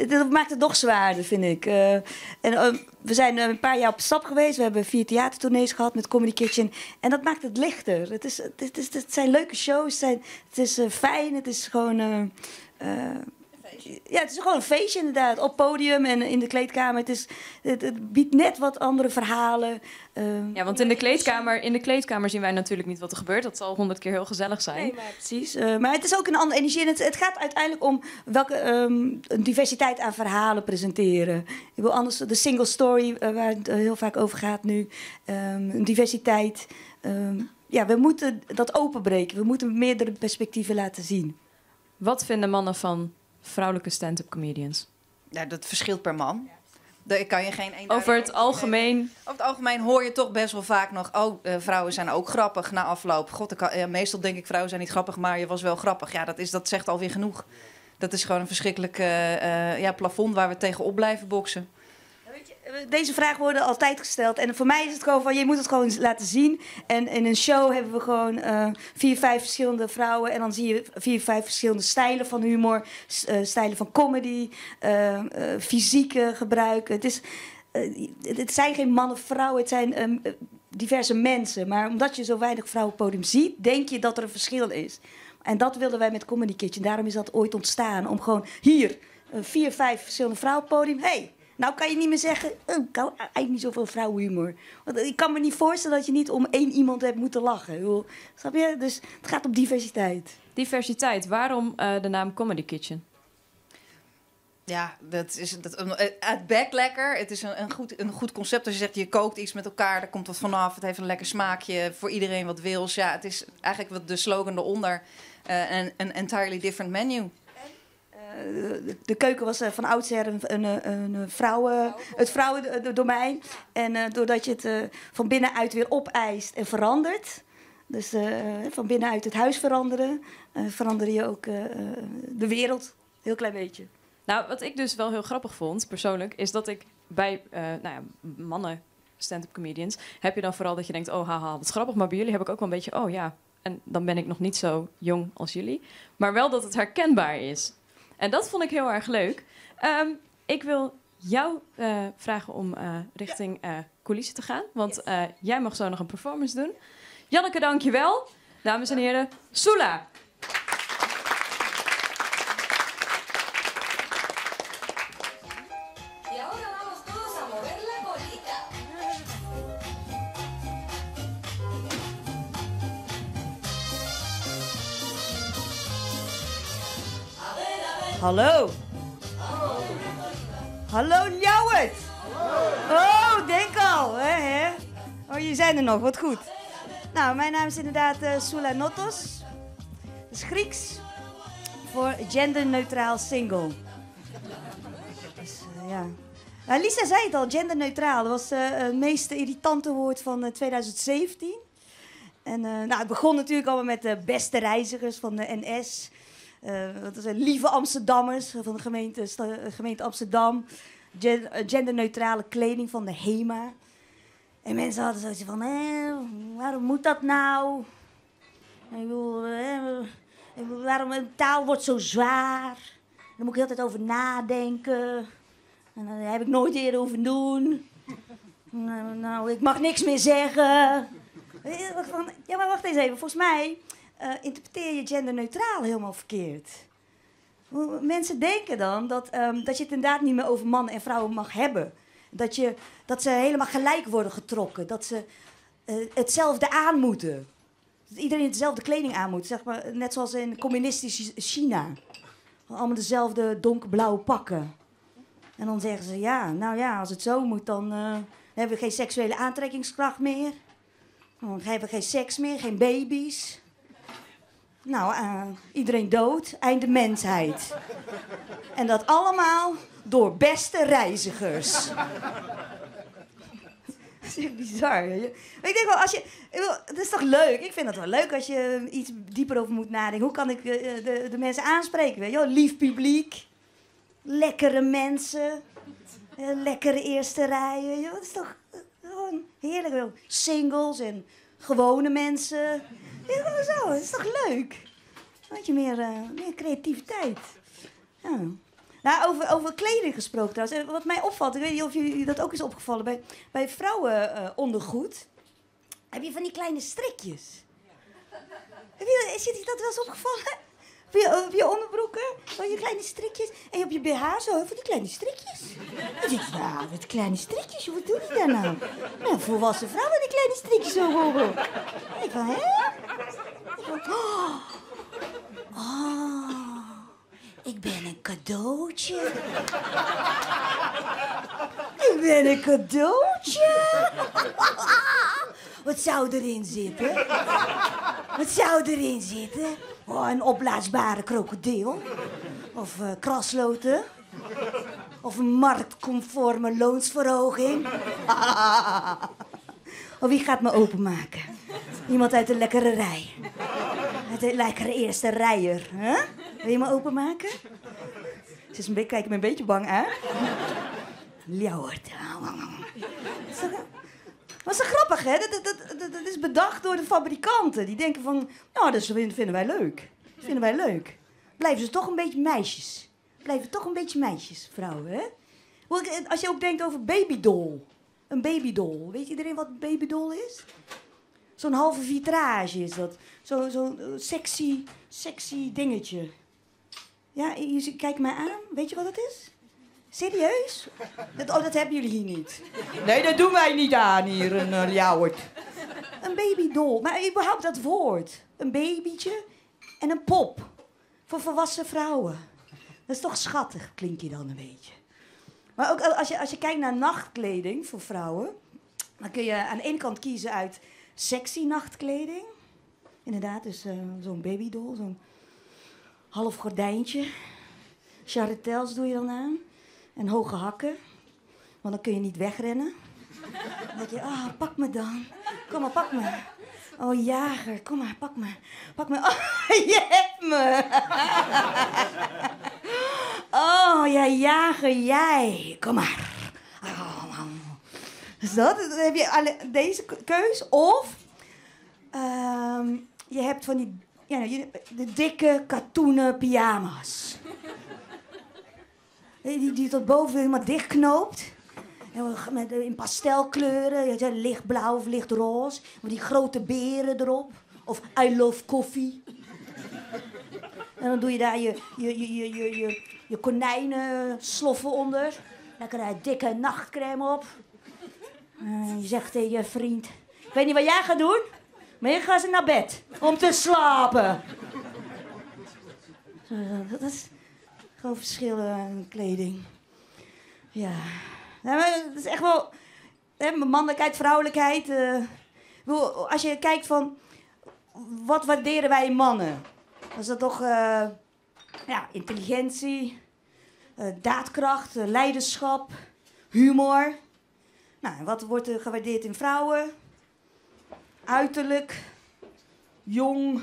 dat maakt het nog zwaarder, vind ik. En we zijn een paar jaar op stap geweest. We hebben 4 theatertournees gehad met Comedy Kitchen. En dat maakt het lichter. Het zijn leuke shows. Het is fijn. Het is gewoon... ja, het is gewoon een feestje inderdaad. Op podium en in de kleedkamer. Het biedt net wat andere verhalen. Ja, want in de kleedkamer zien wij natuurlijk niet wat er gebeurt. Dat zal 100 keer heel gezellig zijn. Nee, maar precies. Maar het is ook een andere energie. En het gaat uiteindelijk om welke een diversiteit aan verhalen presenteren. Ik wil anders de single story, waar het heel vaak over gaat nu. Een diversiteit. Ja, we moeten dat openbreken. We moeten meerdere perspectieven laten zien. Wat vinden mannen van vrouwelijke stand-up comedians? Ja, dat verschilt per man. Daar kan je geen eenduidig Over het antwoord algemeen. geven. Over het algemeen hoor je toch best wel vaak nog... oh, vrouwen zijn ook grappig na afloop. God, ik kan, ja, meestal denk ik vrouwen zijn niet grappig, maar je was wel grappig. Ja, dat zegt alweer genoeg. Dat is gewoon een verschrikkelijk plafond waar we tegenop blijven boksen. Deze vragen worden altijd gesteld. En voor mij is het gewoon van, je moet het gewoon laten zien. En in een show hebben we gewoon 4, 5 verschillende vrouwen. En dan zie je 4, 5 verschillende stijlen van humor. Stijlen van comedy, fysieke gebruik. Het zijn geen mannen of vrouwen. Het zijn diverse mensen. Maar omdat je zo weinig vrouwen op het podium ziet, denk je dat er een verschil is. En dat wilden wij met Comedy Kitchen. Daarom is dat ooit ontstaan. Om gewoon hier vier, vijf verschillende vrouwen op het podium. Hey, nou kan je niet meer zeggen, oh, ik hou eigenlijk niet zoveel vrouwenhumor. Want ik kan me niet voorstellen dat je niet om één iemand hebt moeten lachen. Ik bedoel, snap je? Dus het gaat om diversiteit. Diversiteit. Waarom de naam Comedy Kitchen? Ja, dat is het bekt lekker. Het is een goed concept. Als je zegt, je kookt iets met elkaar, er komt wat vanaf. Het heeft een lekker smaakje voor iedereen wat wils. Ja, het is eigenlijk wat de slogan eronder. Een entirely different menu. De keuken was van oudsher een vrouwen, het vrouwendomein. En doordat je het van binnenuit weer opeist en verandert. Dus van binnenuit het huis veranderen, verander je ook de wereld. Heel klein beetje. Nou, wat ik dus wel heel grappig vond, persoonlijk, is dat ik bij nou ja, mannen stand-up comedians heb je dan vooral dat je denkt, oh haha, wat grappig. Maar bij jullie heb ik ook wel een beetje, oh ja, en dan ben ik nog niet zo jong als jullie. Maar wel dat het herkenbaar is. En dat vond ik heel erg leuk. Ik wil jou vragen om richting coulissen te gaan. Want jij mag zo nog een performance doen. Janneke, dank je wel. Dames en heren, Sula. Y ahora vamos todos a mover la colita. Hallo. Hallo Ljouwert. Oh, denk al. Hè, hè? Oh, jullie zijn er nog. Wat goed. Nou, mijn naam is inderdaad Soula Notos. Dat is Grieks voor genderneutraal single. Dus, ja. Nou, Lisa zei het al, genderneutraal. Dat was het meest irritante woord van 2017. En nou, het begon natuurlijk allemaal met de beste reizigers van de NS. Dat zijn lieve Amsterdammers van de gemeente Amsterdam. Genderneutrale kleding van de HEMA. En mensen hadden zoiets van, waarom moet dat nou? Ik bedoel, waarom een taal wordt zo zwaar? Daar moet ik heel de tijd over nadenken. En dat heb ik nooit eerder hoeven doen. Nou, ik mag niks meer zeggen. Van, ja, maar wacht eens even. Volgens mij interpreteer je genderneutraal helemaal verkeerd. Mensen denken dan dat je het inderdaad niet meer over mannen en vrouwen mag hebben. Dat ze helemaal gelijk worden getrokken. Dat ze hetzelfde aan moeten. Dat iedereen dezelfde kleding aan moet. Zeg maar, net zoals in communistisch China. Allemaal dezelfde donkerblauwe pakken. En dan zeggen ze, ja, nou ja, als het zo moet, dan hebben we geen seksuele aantrekkingskracht meer. Dan hebben we geen seks meer, geen baby's. Nou, iedereen dood, einde mensheid. En dat allemaal door beste reizigers. Dat is echt bizar. Weet je? Maar ik denk wel, als je, ik bedoel, het is toch leuk? Ik vind dat wel leuk als je iets dieper over moet nadenken. Hoe kan ik de mensen aanspreken? Weet je wel? Lief publiek, lekkere mensen, lekkere eerste rij. Weet je wel? Dat is toch gewoon heerlijk. Wel. Singles en gewone mensen. Ja, gewoon zo. Dat is toch leuk? Had je meer creativiteit. Ja. Nou, over kleding gesproken trouwens. Wat mij opvalt, ik weet niet of jullie dat ook is opgevallen. Bij vrouwen ondergoed heb je van die kleine strikjes. Is je dat wel eens opgevallen? Op je onderbroeken, van je kleine strikjes. En op je BH zo, van die kleine strikjes. Ik denk, ja, wat kleine strikjes, wat doe je daar nou? Nou, volwassen vrouw met die kleine strikjes zo op. Ik van, hè? Ik van, oh, oh, ik ben een cadeautje. Ik ben een cadeautje. Wat zou erin zitten? Wat zou erin zitten? Oh, een opblaasbare krokodil. Of krasloten. Of een marktconforme loonsverhoging. Of wie gaat me openmaken? Iemand uit de lekkere rij. Uit de lekkere eerste rijer. Hè? Wil je me openmaken? Ze is een beetje, kijkt me een beetje bang aan. Ljouwert. Maar is zo grappig, hè? Dat is bedacht door de fabrikanten. Die denken van, nou, dat vinden wij leuk. Dat vinden wij leuk. Blijven ze toch een beetje meisjes. Blijven toch een beetje meisjes, vrouwen, hè? Als je ook denkt over babydoll. Een babydoll. Weet iedereen wat een babydoll is? Zo'n halve vitrage is dat. Zo'n sexy, sexy dingetje. Ja, je kijkt mij aan. Weet je wat het is? Serieus? Dat, oh, dat hebben jullie hier niet. Nee, dat doen wij niet aan hier in Ljouwert. Een babydoll. Maar überhaupt dat woord. Een babytje en een pop. Voor volwassen vrouwen. Dat is toch schattig, klink je dan een beetje. Maar ook als je kijkt naar nachtkleding voor vrouwen... dan kun je aan de ene kant kiezen uit sexy nachtkleding. Inderdaad, dus zo'n babydoll, zo'n half gordijntje. Jarretels doe je dan aan. En hoge hakken. Want dan kun je niet wegrennen. Dan denk je, ah, pak me dan. Kom maar, pak me. Oh, jager, kom maar, pak me. Pak me. Oh, je hebt me. Oh, ja, jager, jij. Kom maar. Dus dat, dan heb je alle, deze keus. Of je hebt van die, ja, de dikke katoenen pyjama's. Die tot boven helemaal dichtknoopt. En met, in pastelkleuren, ja, lichtblauw of lichtroze. Met die grote beren erop. Of I love coffee. En dan doe je daar je konijnensloffen onder. Lekker een dikke nachtcrème op. En je zegt tegen je vriend: Ik weet niet wat jij gaat doen, maar ik ga ze naar bed om te slapen. Zo, dat is gewoon verschillen in kleding. Ja. Ja, maar het is echt wel, hè, mannelijkheid, vrouwelijkheid. Ik bedoel, als je kijkt van: wat waarderen wij in mannen? Dan is dat toch ja, intelligentie, daadkracht, leiderschap, humor. Nou, en wat wordt er gewaardeerd in vrouwen? Uiterlijk, jong,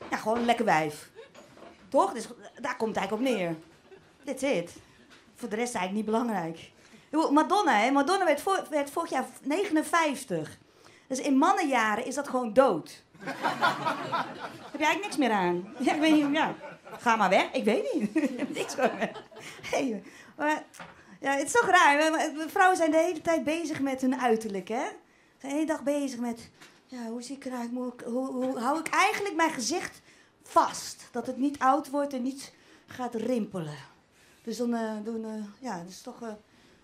ja, gewoon een lekker wijf. Toch? Dus daar komt het eigenlijk op neer. That's it. Voor de rest eigenlijk niet belangrijk. Ik bedoel, Madonna, hè? Madonna werd vorig jaar 59. Dus in mannenjaren is dat gewoon dood. Heb je eigenlijk niks meer aan. Ja, ik weet niet, ja. Ga maar weg. Ik weet niet. Niks meer. Hey, maar, ja, het is toch raar. Hè? Maar vrouwen zijn de hele tijd bezig met hun uiterlijk, hè? Ze zijn de hele dag bezig met: ja, hoe zie ik eruit? Hoe hou ik eigenlijk mijn gezicht vast? Dat het niet oud wordt en niet gaat rimpelen. Dus dan doen, ja, dat is toch,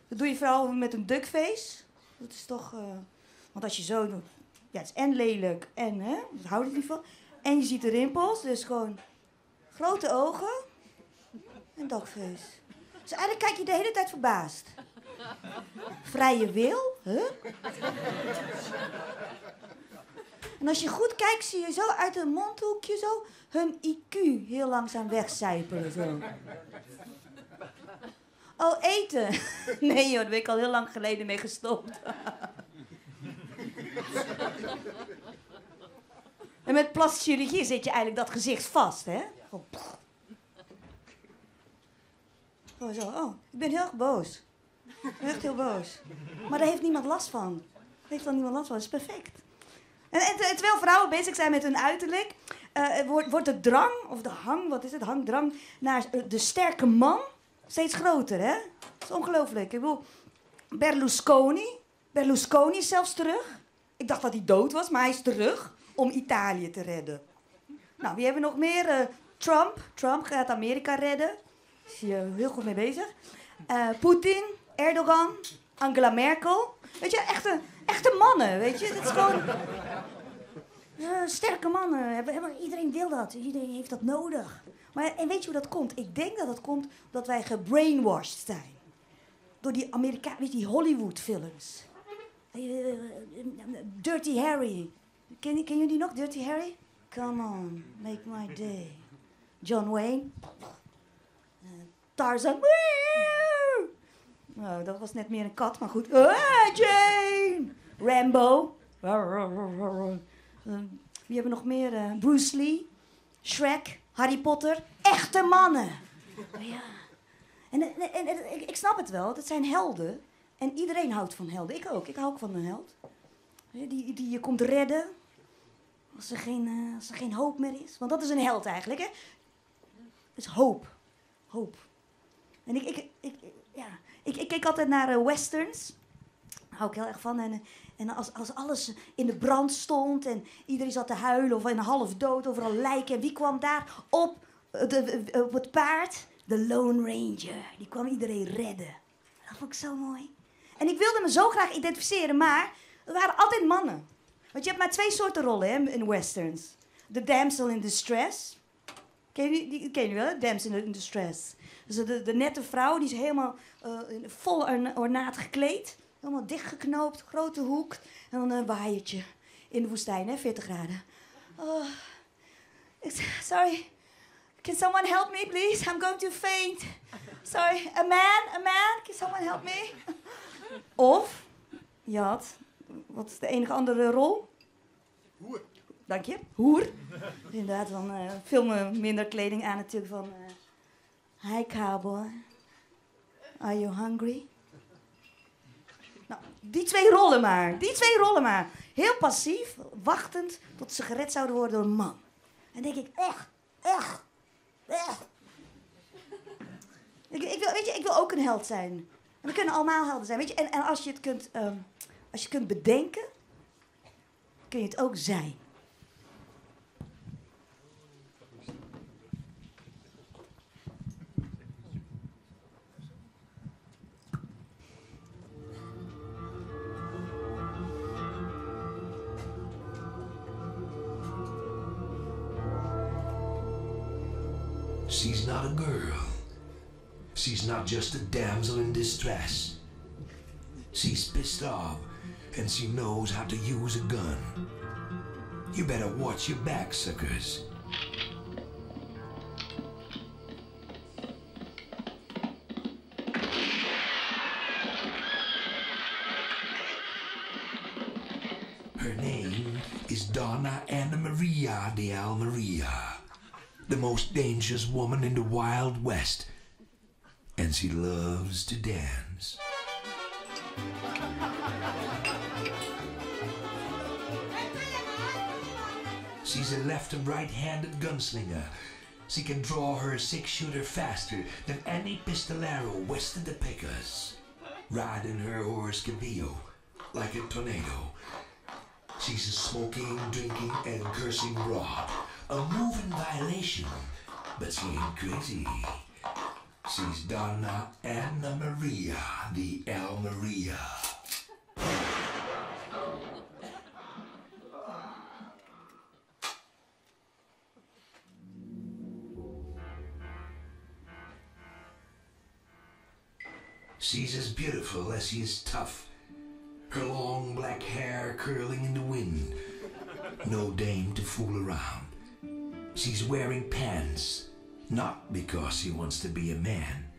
dat doe je vooral met een duckface. Dat is toch, want als je zo doet, ja, het is en lelijk en, hè, dat houdt het niet van. En je ziet de rimpels, dus gewoon grote ogen en duckface. Dus eigenlijk kijk je de hele tijd verbaasd. Vrije wil, huh? En als je goed kijkt, zie je zo uit een mondhoekje zo hun IQ heel langzaam wegsijpelen. Zo. Oh, eten. Nee joh, daar ben ik al heel lang geleden mee gestopt. En met plastische chirurgie zit je eigenlijk dat gezicht vast, hè? Gewoon, gewoon zo, oh, ik ben heel erg boos. Ik ben echt heel boos. Maar daar heeft niemand last van. Daar heeft dan niemand last van, dat is perfect. En terwijl vrouwen bezig zijn met hun uiterlijk, wordt de drang, of de hang, wat is het, hangdrang, naar de sterke man steeds groter, hè? Dat is ongelooflijk. Ik bedoel, Berlusconi, Berlusconi is zelfs terug. Ik dacht dat hij dood was, maar hij is terug om Italië te redden. Nou, wie hebben we nog meer? Trump. Trump gaat Amerika redden. Daar is hij heel goed mee bezig. Poetin, Erdogan, Angela Merkel. Weet je, echte, echte mannen, weet je. Dat is gewoon sterke mannen. Iedereen wil dat. Iedereen heeft dat nodig. Maar, en weet je hoe dat komt? Ik denk dat dat komt omdat wij gebrainwashed zijn. Door die Amerika, weet je, die Hollywood films. Dirty Harry. Ken jullie die nog, Dirty Harry? Come on, make my day. John Wayne. Tarzan. Nou, dat was net meer een kat, maar goed. Ah, Jane! Rambo. Wie hebben we nog meer? Bruce Lee. Shrek. Harry Potter. Echte mannen. Oh, ja. En ik snap het wel, dat zijn helden. En iedereen houdt van helden. Ik ook. Ik hou ook van een held. Die je komt redden als er geen hoop meer is. Want dat is een held eigenlijk, hè? Dat is hoop. Hoop. En ik, ja. Ik keek altijd naar westerns. Daar hou ik heel erg van. En als alles in de brand stond en iedereen zat te huilen of in half dood, overal lijken. En wie kwam daar op het paard? De Lone Ranger. Die kwam iedereen redden. Dat vond ik zo mooi. En ik wilde me zo graag identificeren, maar er waren altijd mannen. Want je hebt maar twee soorten rollen, hè, in westerns. De damsel in distress. Ken je die, ken je wel, hè? Damsel in distress. Dus de nette vrouw, die is helemaal in vol ornaat gekleed. Helemaal dichtgeknoopt, grote hoek. En dan een waaiertje in de woestijn, hè, 40 graden. Oh, sorry. Can someone help me, please? I'm going to faint. Sorry, a man, a man. Can someone help me? Of, je had, wat is de enige andere rol? Hoer. Dank je, hoer. Inderdaad, dan veel minder kleding aan natuurlijk van... Hi cowboy, are you hungry? Nou, die twee rollen maar, die twee rollen maar. Heel passief, wachtend tot ze gered zouden worden door een man. En dan denk ik, echt, echt, echt. Weet je, ik wil ook een held zijn. En we kunnen allemaal helden zijn, weet je. En als je het kunt, als je kunt bedenken, kun je het ook zijn. She's not a girl. She's not just a damsel in distress. She's pissed off and she knows how to use a gun. You better watch your back, suckers. Her name is Donna Anna Maria de Almeria, the most dangerous woman in the Wild West. And she loves to dance. She's a left and right handed gunslinger. She can draw her six shooter faster than any pistolero west of the Pecos. Riding her horse Cabillo like a tornado. She's a smoking, drinking, and cursing broad. A moving violation, but she ain't crazy. She's Donna Anna Maria, the Almeria. She's as beautiful as she is tough. Her long black hair curling in the wind. No dame to fool around. She's wearing pants, not because she wants to be a man.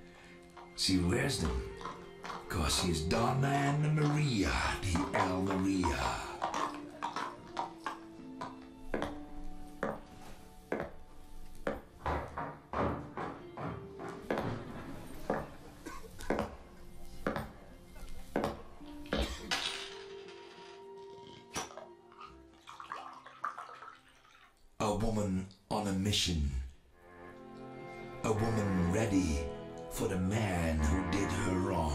She wears them because she is Donna Anna Maria de Almeria. A woman on a mission. A woman ready for the man who did her wrong.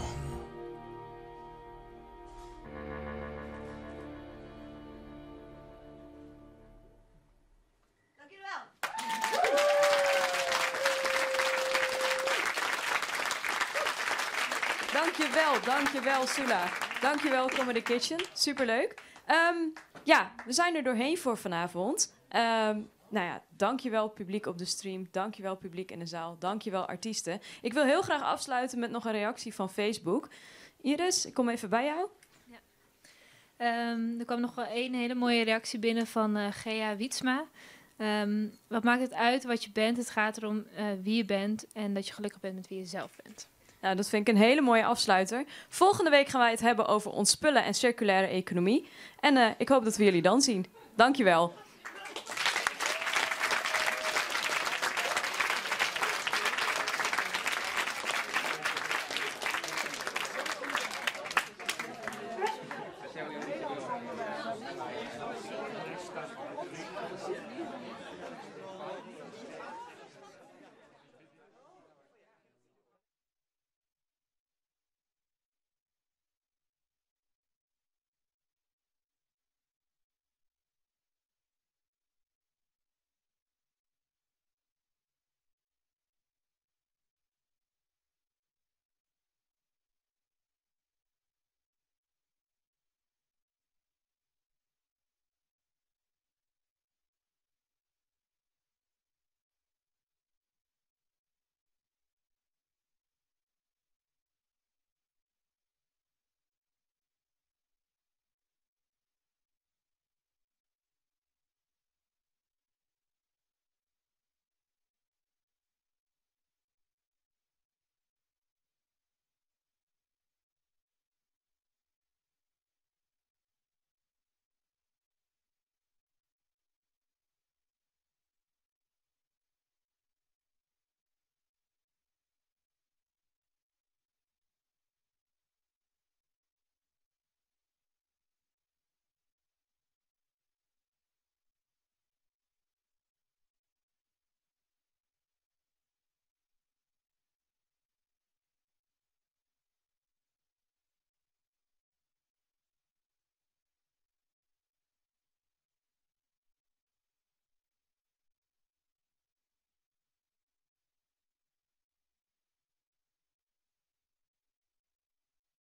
Dankjewel, dankjewel Sula. Dankjewel Comedy Kitchen, superleuk. Ja, we zijn er doorheen voor vanavond. Nou ja, dankjewel publiek op de stream, dankjewel publiek in de zaal, dankjewel artiesten. Ik wil heel graag afsluiten met nog een reactie van Facebook. Iris, ik kom even bij jou. Ja. Er kwam nog wel één hele mooie reactie binnen van Gea Wietsma. Wat maakt het uit wat je bent? Het gaat erom wie je bent en dat je gelukkig bent met wie je zelf bent. Nou, dat vind ik een hele mooie afsluiter. Volgende week gaan wij het hebben over ontspullen en circulaire economie. En ik hoop dat we jullie dan zien. Dankjewel.